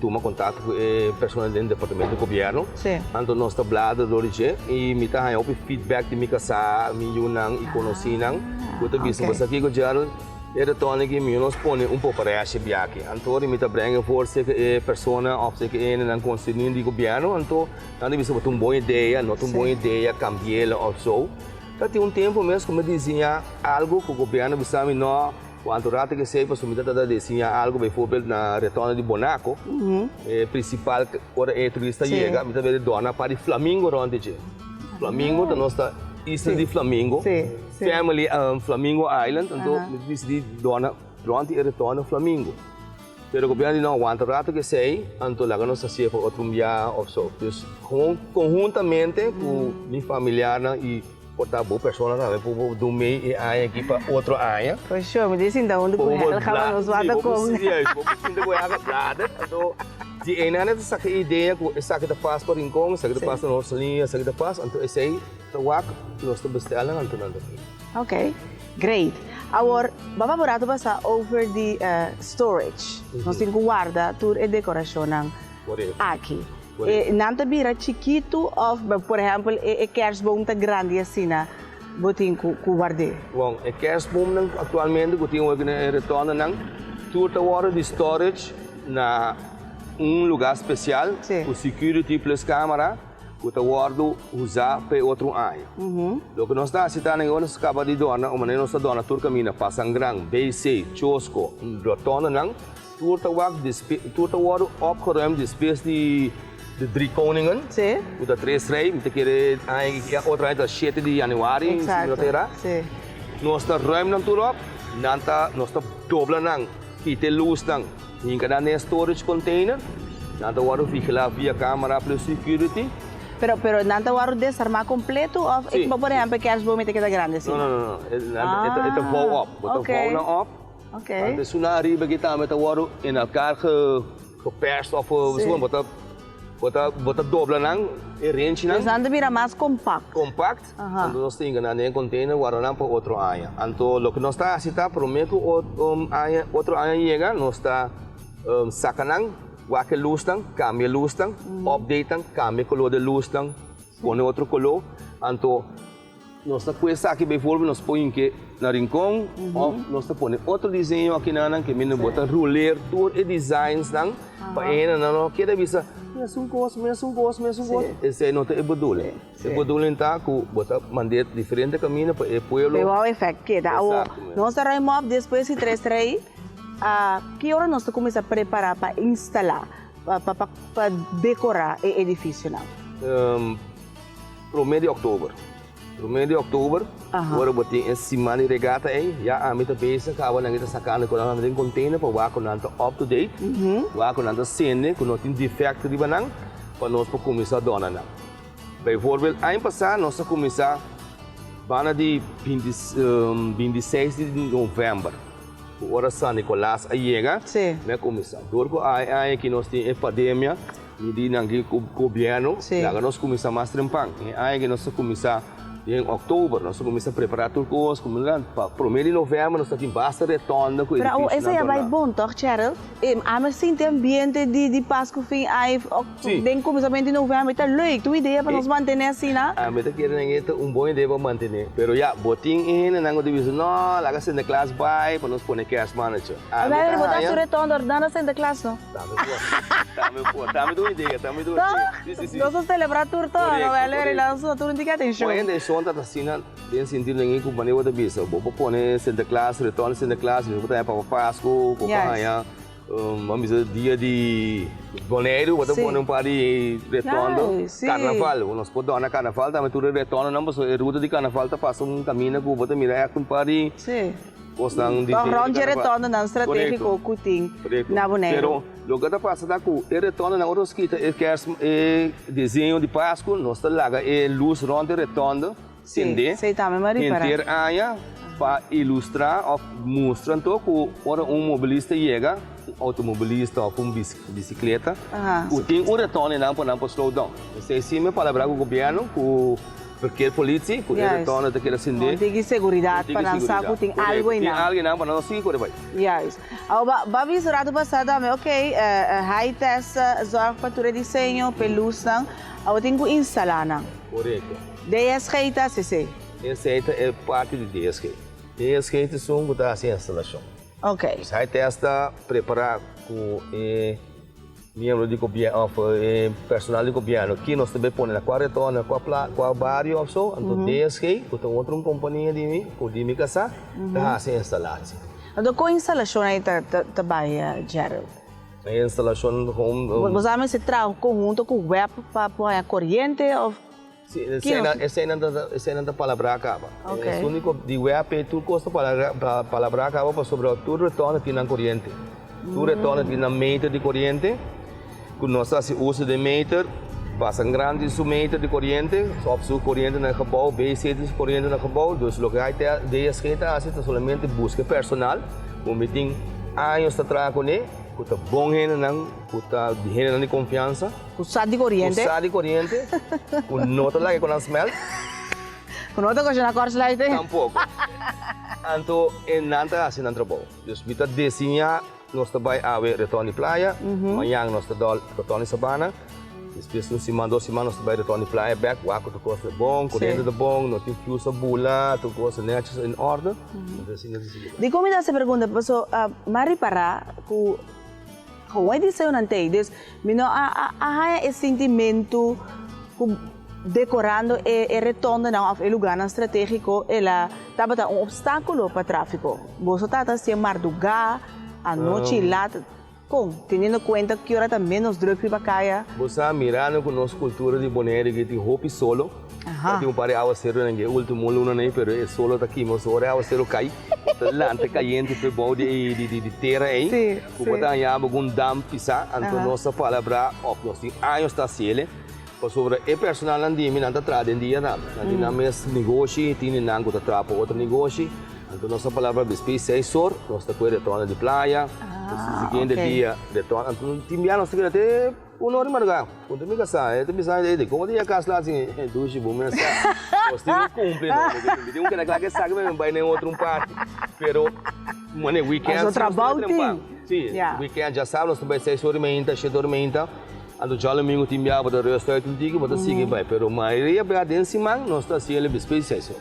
S6: tuma kontakto ku e persona den departamento di gobièrnu. Anto nos ta blada dor di dje i mi ta haña hopi feedback di mi kasá, mi yunan i konosínan ku ta bisa, Bo sa kiko Gerald? E retorno aki mi nos pone un popareshi biaki. Anto ora mi ta brenga for seka e persona of seka e hendenan konserní di gobièrnu, anto nan ta bisa bo ta un bon idea, no ta un bon idea, kambi'el of so. Ta tin un tempu mes ku mi a diseñá algu ku gobièrnu a bisa mi no, kuantu rato ke esei pasobra mi ta trata di diseñá algu bijvoorbeeld na retorno di Bonaco, e prinsipal ora e turista yega mi ta bira dòrna par di flamingo rònt di dje. Flamingo ta nos ta isla di flamingo. Family Flamingo Island, anto mi disidi dòna rònt di e retorno Flamingo. Pero gobièrnu di no wanta rato ku esei, anto laga nos hasié pa otro un bia òf so. Dus gewoon konhuntamente ku mi familiarnan i por ta bo persona tambe por bo dun mei e aña aki pa otro aña.
S3: For sure, mi ta sinta huntu ku Helga pa nos wak ta kon.
S6: Sí, bo por sinta ku Helga blader, anto di einan e ta saka e idea ku esaki ta pas pa Rincon, esaki ta pas pa Noord-Saliña, esaki ta pas, anto esei. Ta wak nos ta bestel nan anto nan ta bin.
S3: Ok, great. Awor, baba bo rato pasa over di storage. Nos tin ku warda tur e dekorashonnan aki. E nan ta bira chikitu òf, por ehèmpel, e kerstboom ta grandi asina bo tin ku ward'é?
S6: Bon, e kerstboomnan aktualmente ku tin awor na e retòndenan, tur ta wòrdu di storage na un lugá spesial ku security plus kamera. ku ta wòrdu usá pa e otro aña. Loke nos ta hasi ta nan e ora nos kaba di dòrna, un manera nos ta dòrna tur kaminda, Pasangran, BC, Chosco, rotondanan, tur ta wak tur ta wòrdu opgeruimd despues di de Drie Koningen, ku ta tres rei, mi ta kere aña e otro aña ta shete di yanüari, si mi no ta erá. Nos ta ruim nan tur op, nan ta nos ta dobla nan, kita e lusnan. Hinka nan den e storage container, nan ta wòrdu vigilá via camera plus security.
S3: Pero, pero nan ta wòrdu desarmá kompleto òf
S6: Sí.
S3: por ehèmpel kerstboom e ta keda grandi asina?
S6: No, no, no, no. E nan ta, e ta vouw op. Bo ta vouw nan op.
S3: Ok.
S6: Anto esunnan ariba aki tambe ta wòrdu in elkaar ge, geperst òf bo ta, bo ta, bo ta dobla nan, e renchinan.
S3: Dus nan ta bira mas kompakt.
S6: Kompakt. Anto nos tin nan den container warda nan pa otro aña. Anto loke nos ta haci ta prome cu aña otro aña yega nos ta saca nan, wak e luznan, cambia e luznan, update nan, cambia e color di e luznan, pone otro color. Anto nos ta cu esaki bijvoorbeeld nos por hinke na Rincon of nos ta pone otro diseño aki nan nan ke mi bo ta ruleer tur e designs nan pa e hendenan no keda bisa mesun cos, mesun cos, mesun cos. Esey no ta e bedoeling. E bedoeling ta ku bo ta mand'é diferente kaminda pa e pueblo.
S3: Pe wow effect keda. Awor, nos ta ruim op despues di tres rei, ki ora nos ta kuminsá prepará pa instalá, pa dekorá e edifisionan?
S6: Promé di òktober. Promé di òktober, ora bo tin e siman di regata ei, ya ami ta bezig kaba nan ta sakando ku nan den container pa wak ku nan ta up to date, wak ku nan ta sende, ku no tin defect riba nan, pa nos por kuminsá dòna nan. Bijvoorbeeld, aña pasá nos a kuminsá banda di 26 di novèmber, ku ora San Nikolas a yega, mi a kuminsá. Dor ku a e aña aki nos tin e pandemia, mi di nan ki ku gobièrnu laga nos kuminsá mas trempan. E aña aki nos a kuminsá den òktober, nos a kuminsá prepará tur kos, pa promé di novèmber nos ta tin basta retònde ku
S3: Pero
S6: edifisionan
S3: esei a bai
S6: torná.
S3: bon tòg, Cheryl? Ami a sinti ambiente di Pasku fin ai den kuminsamentu di novèmber. Ta leuk, ta un idea pa nos mantené asina.
S6: Ami ta kere nan e ta un bon idea pa mantené. Pero ya, bo tin e hendenan ku ta bisa, no, laga Sinterklaas bai pa nos pone kerstmannetje. Ami ta
S3: Bo ta
S6: haña.
S3: su retorno ordenando Sinterklaas, no?
S6: Tambe por, tambe por. Tambe ta un idea, tambe ta un idea. Si, si, si.
S3: Nos ta selebrá tur tòg, no?
S6: Korekto,
S3: Nos ta tur un tiki atenshon.
S6: Bo intenshon ta asina. Den sintido den ku manera bo ta bisa, bo por pone Sinterklaas, retorno di Sinterklaas, bo por haña Papa Pasku, bo por haña bo bisa dia di Boneiru, bo ta pone un par di retorno, karnaval, nos por dòrna karnaval tambe tur e retornonan pasobra e ruta di karnaval ta pasa un kaminda ku bo ta mira ègt un par di kosnan di
S3: Tòg rònt dje retornonan stratégiko ku tin na Boneiru.
S6: Pero loke ta pasa ta ku e retornonan ora nos kita e kers e diseño di Pasku nos ta laga e lus rònt e retorno. Tende henter aña pa ilustra of mustra anto ku ora un mobilista yega. outomobilista òf un bisikleta ku tin un retòne nan pa nan por slow down. Esei si mi palabrá ku gobièrnu ku verkeerpolitie ku e retòne ta keda sendé.
S3: Un tiki seguridat pa nan sa ku tin algu einan.
S6: Tin algu einan pa nan no sigui kore bai.
S3: Juist. Awor ba ba bisa un ratu pasá tambe ok high test zorg pa tur e diseño pa e lusnan awor tin ku instalá nan.
S6: Korekto.
S3: DSG ta hasi esei?
S6: Esei ta e parti di DSG. DSG ta esun ku ta hasi instalashon.
S3: Ok.
S6: Pues high test ta prepará ku e miembro di gobièrnu òf e personal di gobièrnu ki nos ta bai pone na kua retorno, na kua pla, kua bario òf so. Anto DSG ku ta un otro un kompania di mi, ku di mi kasá, ta hasi e instalatie.
S3: Anto kon instalashon ei ta ta bai Gerald?
S6: E instalashon gewoon.
S3: Bo sa mester traha konhunto ku web pa por haña koriente òf?
S6: Si, eseinan ta eseinan ta palabrá kaba. E úniko di web ei tur kos ta palabrá kaba pasobra tur retorno tin nan koriente. Tur retorno tin nan meter di koriente ku nos ta hasi uso di e meter, pasa grandi su meter di koriente òf su koriente na e gebou, BC tin su koriente na e gebou. Dus loke hay ta DSG ta hasi ta solamente buska e personal ku mi tin años ta traha kuné ku ta bon hendenan ku ta hendenan di konfiansa.
S3: Ku sa di koriente.
S6: Ku sa di koriente. Ku no ta laga ku nan smelt.
S3: Ku no ta kosha na kortsluiting.
S6: Tampoko. Anto e nan ta hasi nan trabou. Dus mi ta desiñá nos ta bai awe retorn di playa, mañan nos ta dòl retorn di sabana, despues un siman dos siman nos ta bai retorn di playa bèk, wak ku tur kos ta bon, koriente ta bon, no tin fuse a bula, tur kos ta nètjes in orde. Anto asina ta sigui bai.
S3: Dikon mi ta hasi e pregunta? Paso mi a ripará ku. Gewoon e diseonan t'ei. Dus mi no a a haña e sintimentu ku dekorando e e retondonan òf e lugánan stratégiko el a tabata un opstákulo pa tráfiko. Boso tata hasié mardugá, anochi lat, kon? Teniendo kuenta ki ora ta ménos drùk riba kaya?
S6: Bo sa, mirando ku nos kultura di Bonaire ki tin hopi solo, Ta tin un par di awaseronan dje ultimo lunanan ei, pero e solo ta kima so ora e awasero kai, ta lanta kayente for bou di di tera ei, ku bo ta haña bo ku un dam pisá, anto nos ta palabrá òf nos tin años ta hasiel, pasobra e personalnan di mi nan ta traha den dia tambe, nan tin nan mes negoshi, tin di nan ku ta traha pa otro negoshi, anto nos ta palabrá despues seis or nos ta kue retorno di playa, siguiente dia retorno, anto tin bia nos ta keda te. Un ora di madrugá, puntra mi kasá, e ta bisa mi, Ey, komo ta yega kas laat sin dushi bo mester sa? Nos tin ku kumpli no, porque mi tin ku keda kla ku esaki pa mi bai na e otro un parti. Pero, mane, weekend
S3: Paso
S6: si nos ta bai
S3: trabou
S6: trempa.
S3: tin.
S6: Si,
S3: Ya.
S6: weekend djasabra nos ta bai seis ora di mainta, shete ora di mainta, anto djadomingo tin bia bo ta rust uit un tiki, bo ta sigui bai. Pero mayoria bia den siman nos ta hasi el despues di seis ora.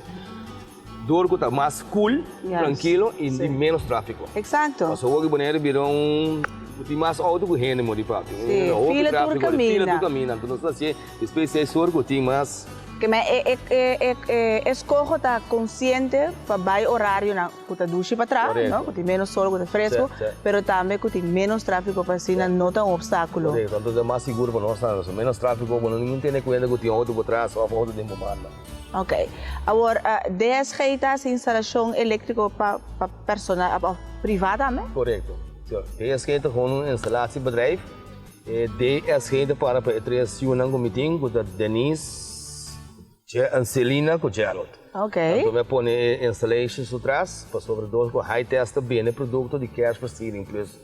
S6: Dor ku ta mas cool, trankilo i tin ménos tráfiko.
S3: Exacto.
S6: Pasobra awor ki Bonaire bira un ku tin mas outo ku hende mo di papia.
S3: Sí, fila tur kaminda.
S6: Fila tur kaminda. Anto nos ta hasié despues di seis or ku tin mas.
S3: Ke men e e e eskoho ta konsiente pa bai orarionan ku ta dushi pa tra, no? Ku tin ménos sol, ku ta fresku, pero tambe ku tin ménos tráfiko pa asina no ta un opstákulo.
S6: Korekto. Anto ta mas sigur pa nos tambe. Pasobra ménos tráfiko bo no tin tene kuenta ku tin outo por tras òf outo den bo banda.
S3: Ok. Awor, DSG ta hasi instalashon eléktriko pa pa personal òf privá tambe?
S6: Korekto. Si. DSG ta gewoon un installatiebedrijf. E DSG ta para pa e tres yunan ku mi tin, ku ta Denise, Celina ku Gerald.
S3: Ok.
S6: Anto mi a pone e installation su tras, pasobra dos ku high test ta bende produkto di kerstversiering plus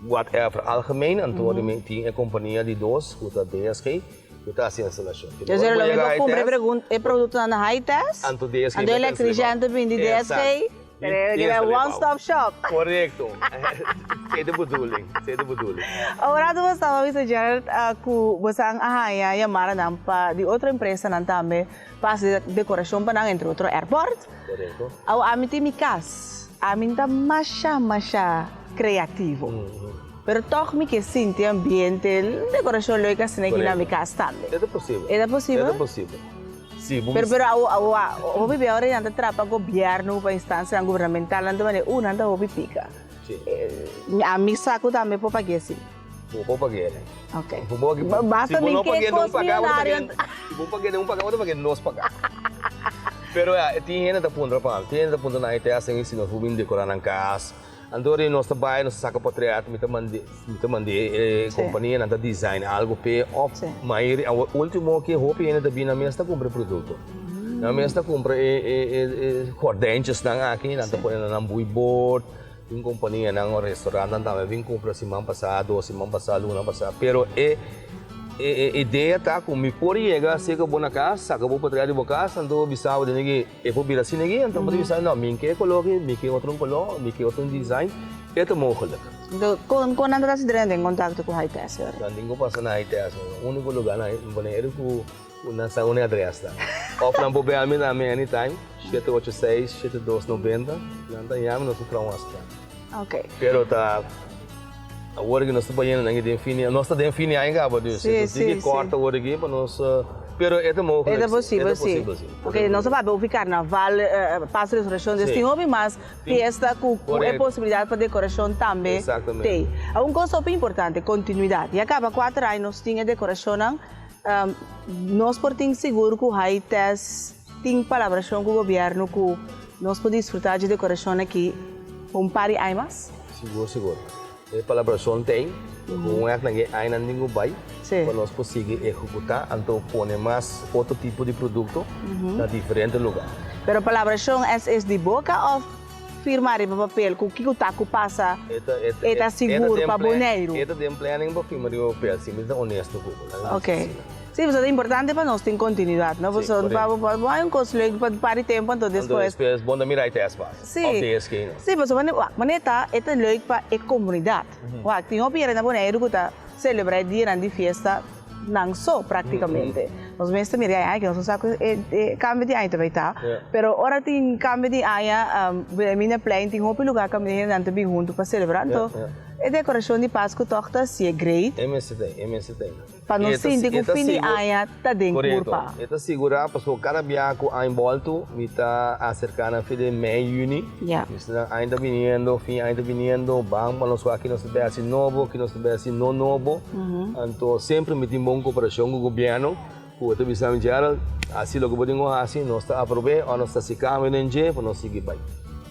S6: whatever algemeen. Anto mi tin e kompania di dos ku ta DSG. Ku ta hasi instalashon.
S3: Entonces lo mi por kumpra e produktonan na Hi-Test,
S6: Anto DSG
S3: anto electrician ta bini di DSG, pero one stop shop.
S6: Korekto. Esei ta bedoeling, esei ta bedoeling.
S3: Ora bo staba bisa Gerald ku bo san a haña yamadanan pa di otro empresanan tambe pa hasi dekorashon pa nan, entre otro airport.
S6: Korekto.
S3: Awo ami tin mi kas, ami ta masha masha kreativo. Pero tòg mi ke sinti ambiente, dekorashon leuk asina aki na mi kas tambe.
S6: E ta posibel.
S3: E ta posibel?
S6: E ta posibel. Si, bo
S3: Pero pero awo awo hopi bia ora nan ta trapa gobièrnu pa instansianan gubernamental nan ta manera uh nan ta hopi pika.
S6: Si.
S3: Ami sa ku tambe por pag'é si.
S6: Bo por pag'é.
S3: Ok.
S6: Bo
S3: Basta
S6: si bo
S3: mi
S6: no
S3: ke
S6: pag'é,
S3: kos
S6: no paga, bo ta
S3: miyonario.
S6: pag'é. Si bo pag'é den un paga, bo ta pag'é nos paga. Pero ya, tin hende ta puntra pa mi, tin hende ta puntra nan e te hasi si nos por bin dekorá nan kas. Anto ora nos ta bai nos ta saka potret mi ta mande mi ta mande e kompania nan ta design algo p'e òf mayoria awor ultimo ke hopi hende ta bini nan mes ta kumpra e produkto nan mes ta kumpra e e e gordijntjesnan aki nan ta pone na nan buibord. Tin kompanianan o restaurantnan tambe bin kumpra siman pasá, dos siman pasá, luna pasá. Pero e e idea ta ku mi por yega serka bo na kas, saka bo patria di bo kas, anto bisa bo den aki e por bira asina aki, anto bo ta bisa no, mi ke e koló aki, mi ke otro un koló, mi ke otro un design, e ta mogelik.
S3: Anto kon kon nan ta hasi drenta den kontakto ku Hi-Test?
S6: Nan tin ku pasa na Hi-Test, úniko lugá na Boneiru ku. Ku nan sa un adres ta. Of nan por bel mi na mi anytime, 786 7290, nan ta yami nos ta traha un afspraak.
S3: Ok.
S6: Pero ta awor ki nos ta bayendo nan den fin di nos ta den fin di aña kaba dus
S3: Sí,
S6: e
S3: sí,
S6: tin ki
S3: sí.
S6: kòrta awor aki pa nos pero e ta mogelijk
S3: E ta
S6: si,
S3: posibel,
S6: e ta
S3: si.
S6: posibel si.
S3: Ok, nos ta papia ofi karnaval, Paso Resurreccion, dus
S6: Sí.
S3: tin hopi mas fiesta ku ku e
S6: Correcto.
S3: posibilidad pa decoracion tambe
S6: Exactamente.
S3: t'ei. Un kos hopi importante, continuidad. Ya kaba kuater aña nos tin e decoracionnan. Nos por tin sigur ku hay test tin palabrashon ku gobièrnu ku nos por disfrutá dje dekorashon aki pa un par di aña mas?
S6: Sigur, sigur. E palabrashon ta ei, ku un èk nan e añanan tin ku bai pa nos por sigui ehekutá anto pone mas otro tipo di produkto na diferente lugá.
S3: Pero palabrashon es es di boka òf firma riba papel ku kiko ta ku pasa e ta sigur pa Boneiru.
S6: E ta den planning pa firma riba papel, si mi ta honesto ku bo.
S3: Ok. Si, pasobra ta importante pa nos tin kontinuidat, no? Pasobra pa bo bo hay un kos leuk pa un par di tempu anto despues.
S6: Anto despues bo no ta mira e tèst mas.
S3: Si.
S6: Òf di esei no.
S3: Si, pasobra wak, manera ta e ta leuk pa e komunidat. Wak, tin hopi hende na Boneiru ku ta selebrá e dianan di fiesta nan so praktikamente. Nos mes ta mira e aña aki, nos no sa ku e kambio di aña ta bai ta. Pero ora tin kambio di aña, Wilhelminaplein tin hopi lugá kaminda hendenan ta bin huntu pa selebrá. Anto e dekorashon di Pasku tòg ta hasié great.
S6: E mester ta, e mester ta.
S3: Pa nos sinti ku fin di aña ta den kurpa.
S6: E ta sigurá pasobra kada biaha ku aña bòltu mi ta aserká na fin di mei, yüni. Mi sa aña ta biniendo, fin aña ta biniendo, ban pa nos wak ki nos ta bai hasi nobo, ki nos ta bai hasi no nobo. Anto semper mi tin bon koperashon ku gobièrnu ku ta bisa mi, Gerald, hasi loke bo tin ku hasi, nos ta aprob'é òf nos ta hasi kambio den dje pa nos sigui bai.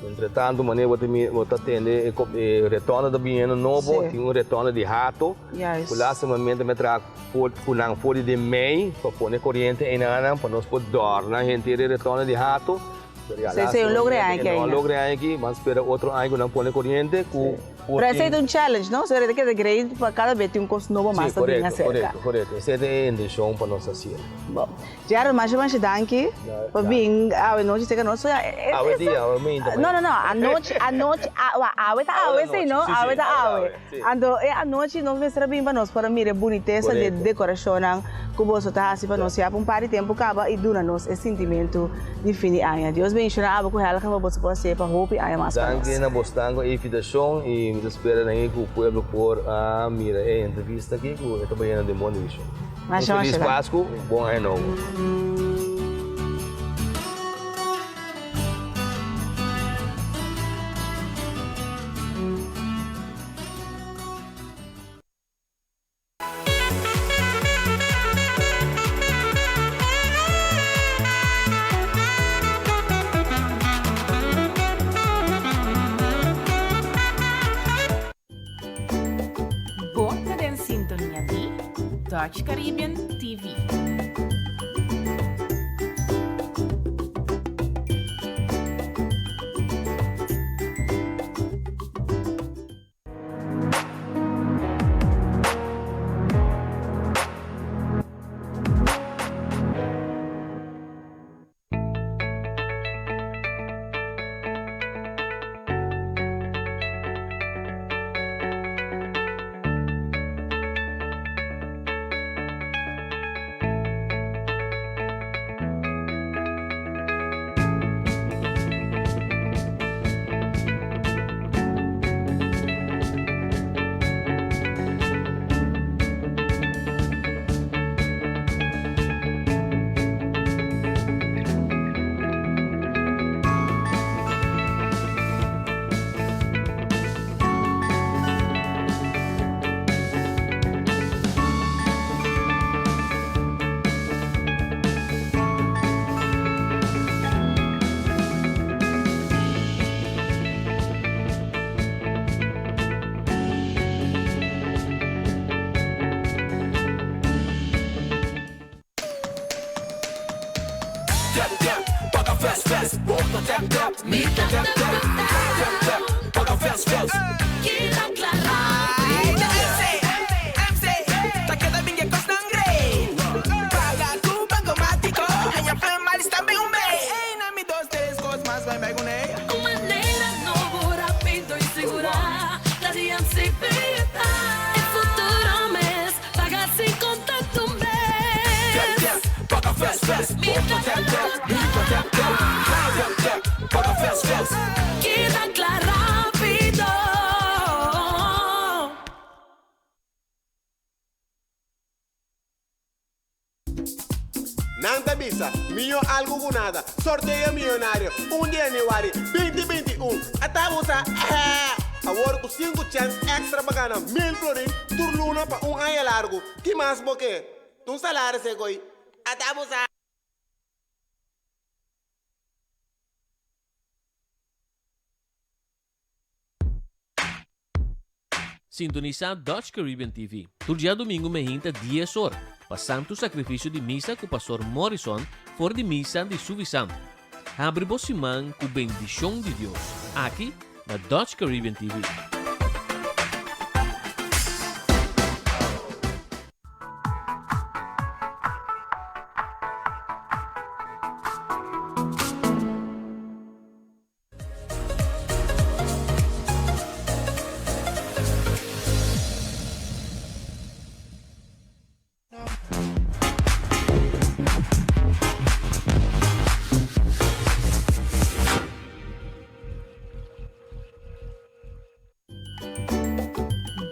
S6: Entre tanto manera bo ta mira, bo ta tende e retorno ta biniendo nobo, tin un retorno di Hato. Ku lastimamente mi a traha ku nan for di den mei pa pone koriente einanan pa nos por dòrna henter e retorno di Hato.
S3: So esei un logro e aña aki
S6: No
S3: ainda?
S6: logro e aña aki, ban spera otro aña ku nan pone koriente ku por
S3: Pero esei
S6: tin.
S3: ta un challenge, no? So e keda great pa kada bes tin un kos nobo
S6: Sí,
S3: mas ta bin
S6: korekto,
S3: aserka.
S6: korekto, korekto. Esei ta e intenshon pa nos hasié.
S3: Bon. Gerald, masha masha danki pa bin awe nochi serka nos. So ya, e,
S6: Awe dia, awe mainta.
S3: No, no, no, anochi, anochi, awe ta awe si, no? Awe ta awe. Anto e anochi nos mester a bin pa nos por a mira e bunitesa di e dekorashonnan ku boso ta hasi pa nos ya pa un par di tempu kaba i duna nos e sintimentu di fin di aña. Dios benshoná abo ku Helga pa boso por hasié pa hopi aña mas pa nos.
S6: Danki na bosnan ku e invitashon i mi ta spera nan ku pueblo por a mira e entrevista aki ku e ta bayendo den bon direkshon. Un felis Pasku, bon aña nobo.
S1: Bo ta den sintonia di Dutch Caribbean TV.
S8: Tap tap, paga fast fast, bo ta tap tap, mi ta tap tap. Tap tap.
S12: Paga fes fes.
S1: Keda kla rápido.
S12: MC, MC, ta keda bin e kosnan great. Paga ku Bankomatiko, haña plan malis tambe un bey. Ey, na mi dos tres kos mas bai bai kuné.
S1: Un manera nobo, rápido i sigurá, ta di MCB ta. E futuro mes, paga sin kontakto mes.
S12: Tèp tèp, paga fes fes.
S1: Mi ta
S12: Tèp tèp, mi ta tèp tèp. Tèp tèp, paga fes fes.
S1: Keda kla rápido.
S8: Nan ta bisa, Mihó algu ku nada. Sorteo miyonario, un di yanüari, 2021. Ata bo sa, ehè! Awor ku sinku chèns èkstra pa gana mil florin tur luna pa un aña largu. Ki mas bo ke? Ta un salaris e goi. Ata bo sa!
S13: Sintonisá Dutch Caribbean TV tur djadumingu mehinta dies or pa Santu Sakrifisio di Misa ku Pastor Morrison for di Misa di Suffisant. Habri bo siman ku bendishon di Dios aki na Dutch Caribbean TV.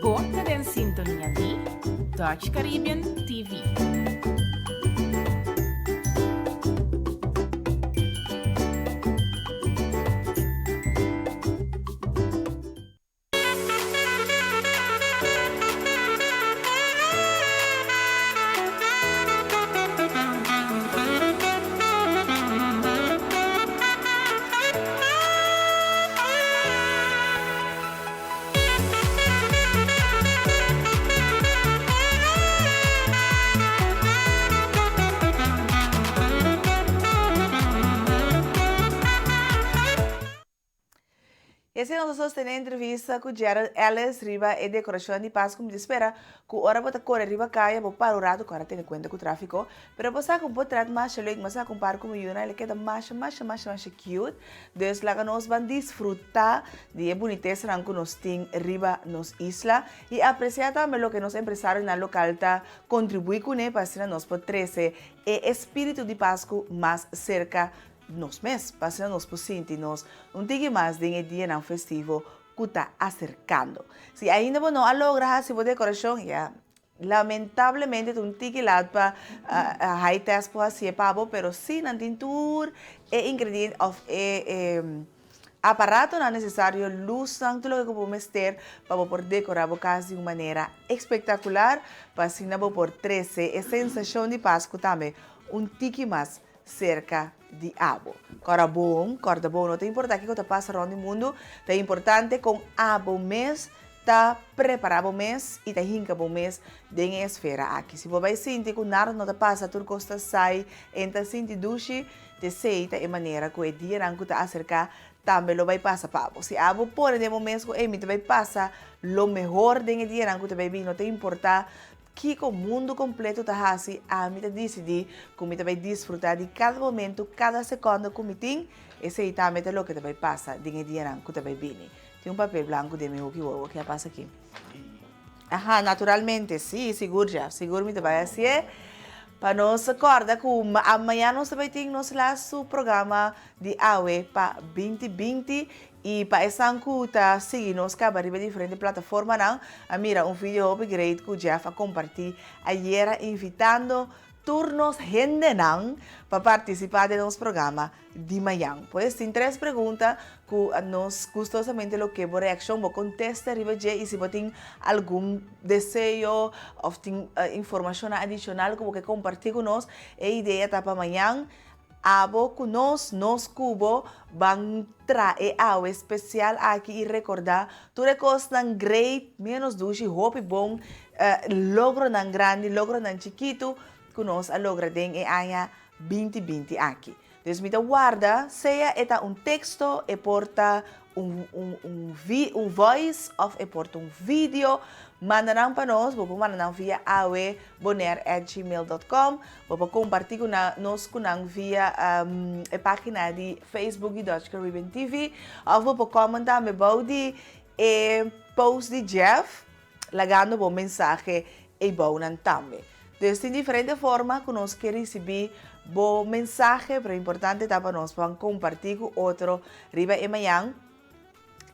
S1: Bo ta den sintonia di Dutch Caribbean TV.
S3: I asina nos a sostené entrevista ku Gerald Ellis riba e dekorashon di Pasku. Mi ta spera ku ora bo ta kore riba kaya bo para un ratu ku ora tene kuenta ku tráfiko. Pero bo sa ku bo tret masha leuk, mi a sa ku un par ku mi yunan el a keda masha masha masha masha cute. Dus laga nos ban disfrutá di e bunitesanan ku nos tin riba nos isla i apresiá tambe loke nos empresarionan lokal ta kontribuí kuné pa asina nos por trese e espíritu di Pasku mas serka nos mes, pa asina nos por sinti nos un tiki mas den e dianan festivo ku ta aserkando. Si ainda bo no a logra hasi bo dekorashon, ya, Lamentablemente ta un tiki laat pa high test por hacié pa bo, pero si nan tin tur e ingrediente of e aparatonan necesario, luznan, tur loke cu bo mester pa bo por decora bo cas di un manera espectacular, pa asina bo por trece e sensacion di Pascu tambe un tiki mas cerca di abo. Corda bon, corda bon, no ta importa kico ta pasa rond di mundo, ta importante con abo mes ta prepara bo mes y ta hinca bo mes den e esfera aki. Si bo bay sinti cu nada no ta pasa, tur cos ta sai en ta sinti dushi, t'esey ta e manera cu e dianan cu ta acerca tambe lo bay pasa pa bo. Si abo pone den bo mes cu ey mi ta bay pasa lo mehor den e dianan cu ta bay bin, no ta importa Kiko mundu kompleto ta hasi, ami ta disidí ku mi ta bai disfrutá di kada momentu, kada sekònde ku mi tin. Esei tambe ta loke ta bai pasa den e dianan ku ta bai bini. Tin un papel blanku den mi hoki wowo, ke a pasa aki? Aha, naturalmente, sí, sigur Jeff, sigur mi ta bai hasié. Pa nos kòrda ku mañana nos ta bai tin nos lastu programa di awe pa 2020 Y pa esnan cu ta sigui nos caba riba diferente plataformanan a mira un video hopi great cu Jeff a comparti ayera invitando tur nos hendenan pa participa den nos programa di mayan. Pues tin tres pregunta cu nos gustosamente lo ke bo reaccion, bo contesta riba dje y si bo tin algun deseo of tin informacionnan adicional cu bo ke comparti cu nos, e idea ta pa mayan Abo ku nos, nos ku bo, ban tra e awe spesial aki i rekordá tur e kosnan great, ménos dushi, hopi bon, logronan grandi, logronan chikitu ku nos a logra den e aña 2020 aki. Dus mi ta warda, sea e ta un teksto, e por ta. Un un un vi un voice of e por ta un video, manda nan pa nos, bo por manda nan via awebonaire at gmail dot com, bo por comparti cu nan nos cu nan via e pagina di Facebook di Dutch Caribbean TV of bo por comment tambe bou di e post di Jeff lagando bo mensahe eibou nan tambe. Dus tin diferente forma cu nos ke ricibi bo mensahe, pero importante ta pa nos pan comparti cu otro riba e mañan.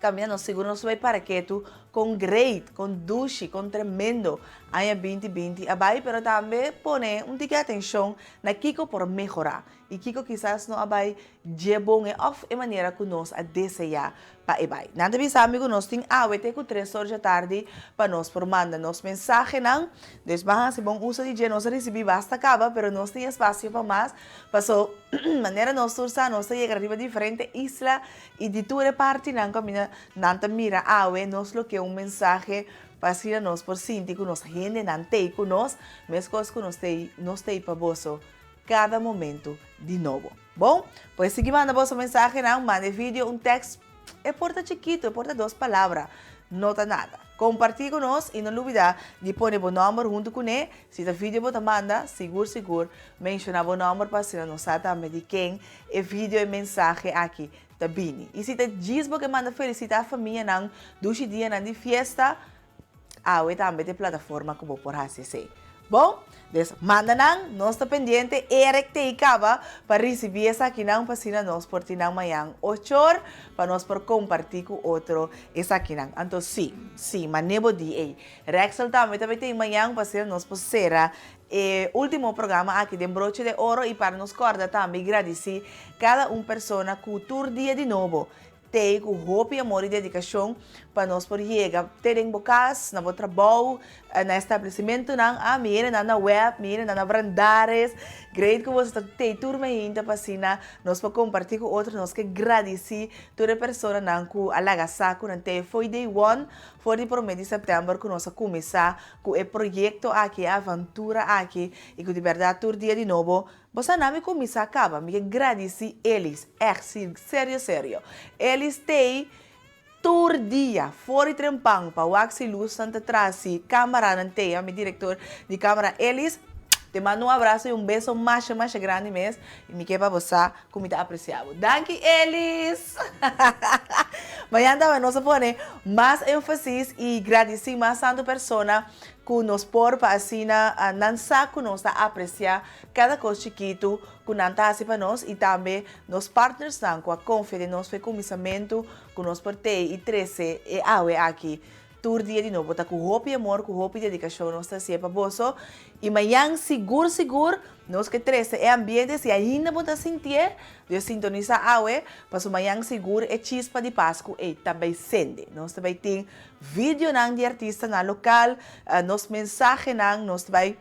S3: Caminda nos sigur nos bay para ketu con great, con dushi, con tremendo aña 2020 a bay, pero tambe pone un tiki atencion na kico por mehora y kico kisas no a bay dje bon e of e manera cu nos a desea pa e bai. Nan ta bisa mi ku nos tin awe te ku tres or djatardi pa nos por manda nos mensahenan. Dus ban hasi bon uso di dje. Nos a risibí basta kaba, pero nos tin espasio pa mas. Paso, manera nos tur sa, nos ta yega riba diferente isla i di tur e partinan ku aminda nan ta mira awe, nos lo ke un mensahe pa asina nos por sinti ku nos hendenan t'ei ku nos, meskos ku nos t'ei, nos t'ei pa boso kada momento di nobo. Bon, pues sigui manda boso mensahenan, manda e video, un tekst, e por ta chikito, e por ta dos palabra, no ta nada. Kompartí ku nos i no lubidá di pone bo nòmber huntu kuné, si ta video bo ta manda, sigur sigur menshoná bo nòmber pa asina nos sa tambe di ken e video e mensahe aki ta bini. I si ta djis bo ke manda felisitá famianan dushi dianan di fiesta, Awe tambe ta e plataforma ku bo por hasi esei. Bon, des manda nan, nos ta pendiente, Eric ta ei kaba pa risibí esakinan pa asina nos por tin nan mañan ochor pa nos por kompartí ku otro esakinan. Anto sí, sí, mane bo di ei. Rexel tambe ta bay tin mañan pa asina nos por sera e último programa aki den Broche de Oro i para nos kòrda tambe i gradisí kada un persona ku tur dia di nobo Tei ku hopi amor i dedikashon pa nos por yega te den bo kas, na bo trabou, na establesimentunan. Ah, mi hendenan na web, mi hendenan na Brandaris. Great ku boso ta tei tur mainta pa asina nos por kompartí ku otro. Nos ke gradisí tur e personanan ku a laga sa ku nan tei fo'i day one, for di promé di sèptèmber ku nos a kuminsá ku e proyekto aki, e aventura aki i ku di bèrdat tur dia di nobo Bo sa na mi kuminsá kaba, mi ke gradisí Elis, ègt si, serio serio. Elis t'ei tur dia, for di trempan pa wak si lusnan ta tras, si kamaranan t'ei, mi direktor di kamara Elis, te manda un abraso i un beso masha masha grandi mes, i mi ke pa bo sa ku mi ta apresiá bo. Danki Elis! Mañana tambe nos a pone mas énfasis i gradisí mas tantu persona ku nos por pa asina nan sa ku nos ta apresiá kada kos chikitu ku nan ta hasi pa nos i tambe nos partnersnan ku a konfia den nos pa e kuminsamentu ku nos por tei i trese e awe aki tur dia di nobo. Ta ku hopi amor, ku hopi dedikashon nos ta hasié pa boso i mañan sigur sigur nos ke trese e ambiente si ainda bo ta sintié Dios sintonisa awe paso mañan sigur e chispa di Pasku ei ta bai sende. Nos ta bai tin videonan di artistanan lokal, nos mensahenan, nos ta bai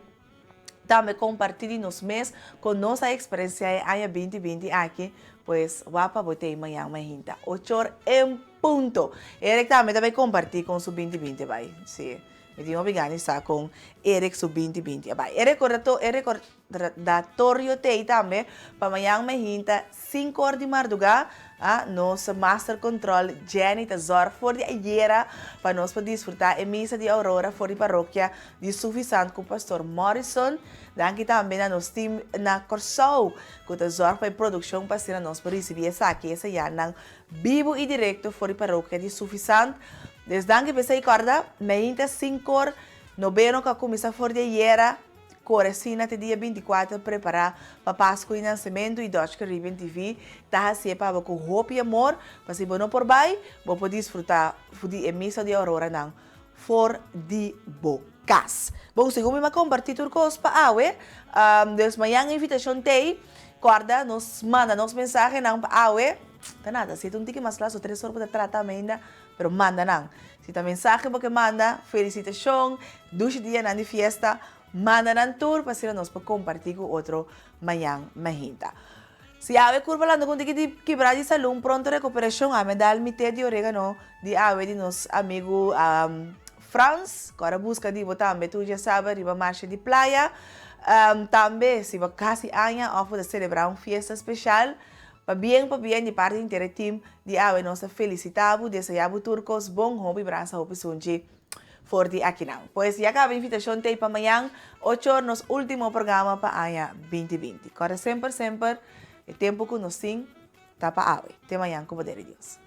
S3: tambe kompartí di nos mes kon nos a eksperensiá e aña 2020 aki, pues wak pa bo t'ei mañan mainta ochor en punto. Eric tambe ta bai kompartí kon su 2020 bai, sí, mi tin hopi gana di sa kon Eric su 2020 a bai. E rekordato e rekordatorio t'ei tambe pa mañan mainta Sinku or di mardugá, nos master control Jenny ta zorg for di ayera pa nos por disfrutá e misa di Aurora for di parokia di Suffisant ku Pastor Morrison. Danki tambe na nos team na Kòrsou ku ta zorg pa e produkshon pa asina nos por risibí esaki e señalnan bibu i direkto for di parokia di Suffisant. Des danki p'esei kòrda, meinta sinkor nobeno ku a kuminsá for di ayera. Kore asina te dia 24 prepará pa Pasku di Nansementu i Dutch Caribbean TV ta hasié pa bo ku hopi amor pa si bo no por bai, bo por disfrutá di e misa di Auroranan for di bo kas. Bon, segun mi a kompartí tur kos pa awe, dus mañan e invitashon t'ei, kòrda nos manda nos mensahenan pa awe, ta nada, si ta un tiki mas laat, so tres or bo ta trata ainda, pero manda nan. Si ta mensahe bo ke manda, felisitashon, dushi dianan di fiesta, manda nan tur pa asina nos por kompartí ku otro mañan mahinta. Si awe kurpa lanta ku un tiki di kibrá di salú, un pronto rekuperashon, ame dal mi te di oregano di awe di nos amigu Frans, ku ora buska di bo tambe tur djasaba riba marsha di playa. Tambe si bo kasi aña òf bo ta selebrá un fiesta speshal, Pabien pabien di parti henter e team di awe nos ta felicita bo, desea bo tur cos bon, hopi brasa hopi sunchi for di akinan. Pues ya caba invitacion t'ey pa mañan ocho or nos ultimo programa pa aña 2020. Corda semper semper e tempo cu nos tin ta pa awe. Te mañan cu poder di Dios.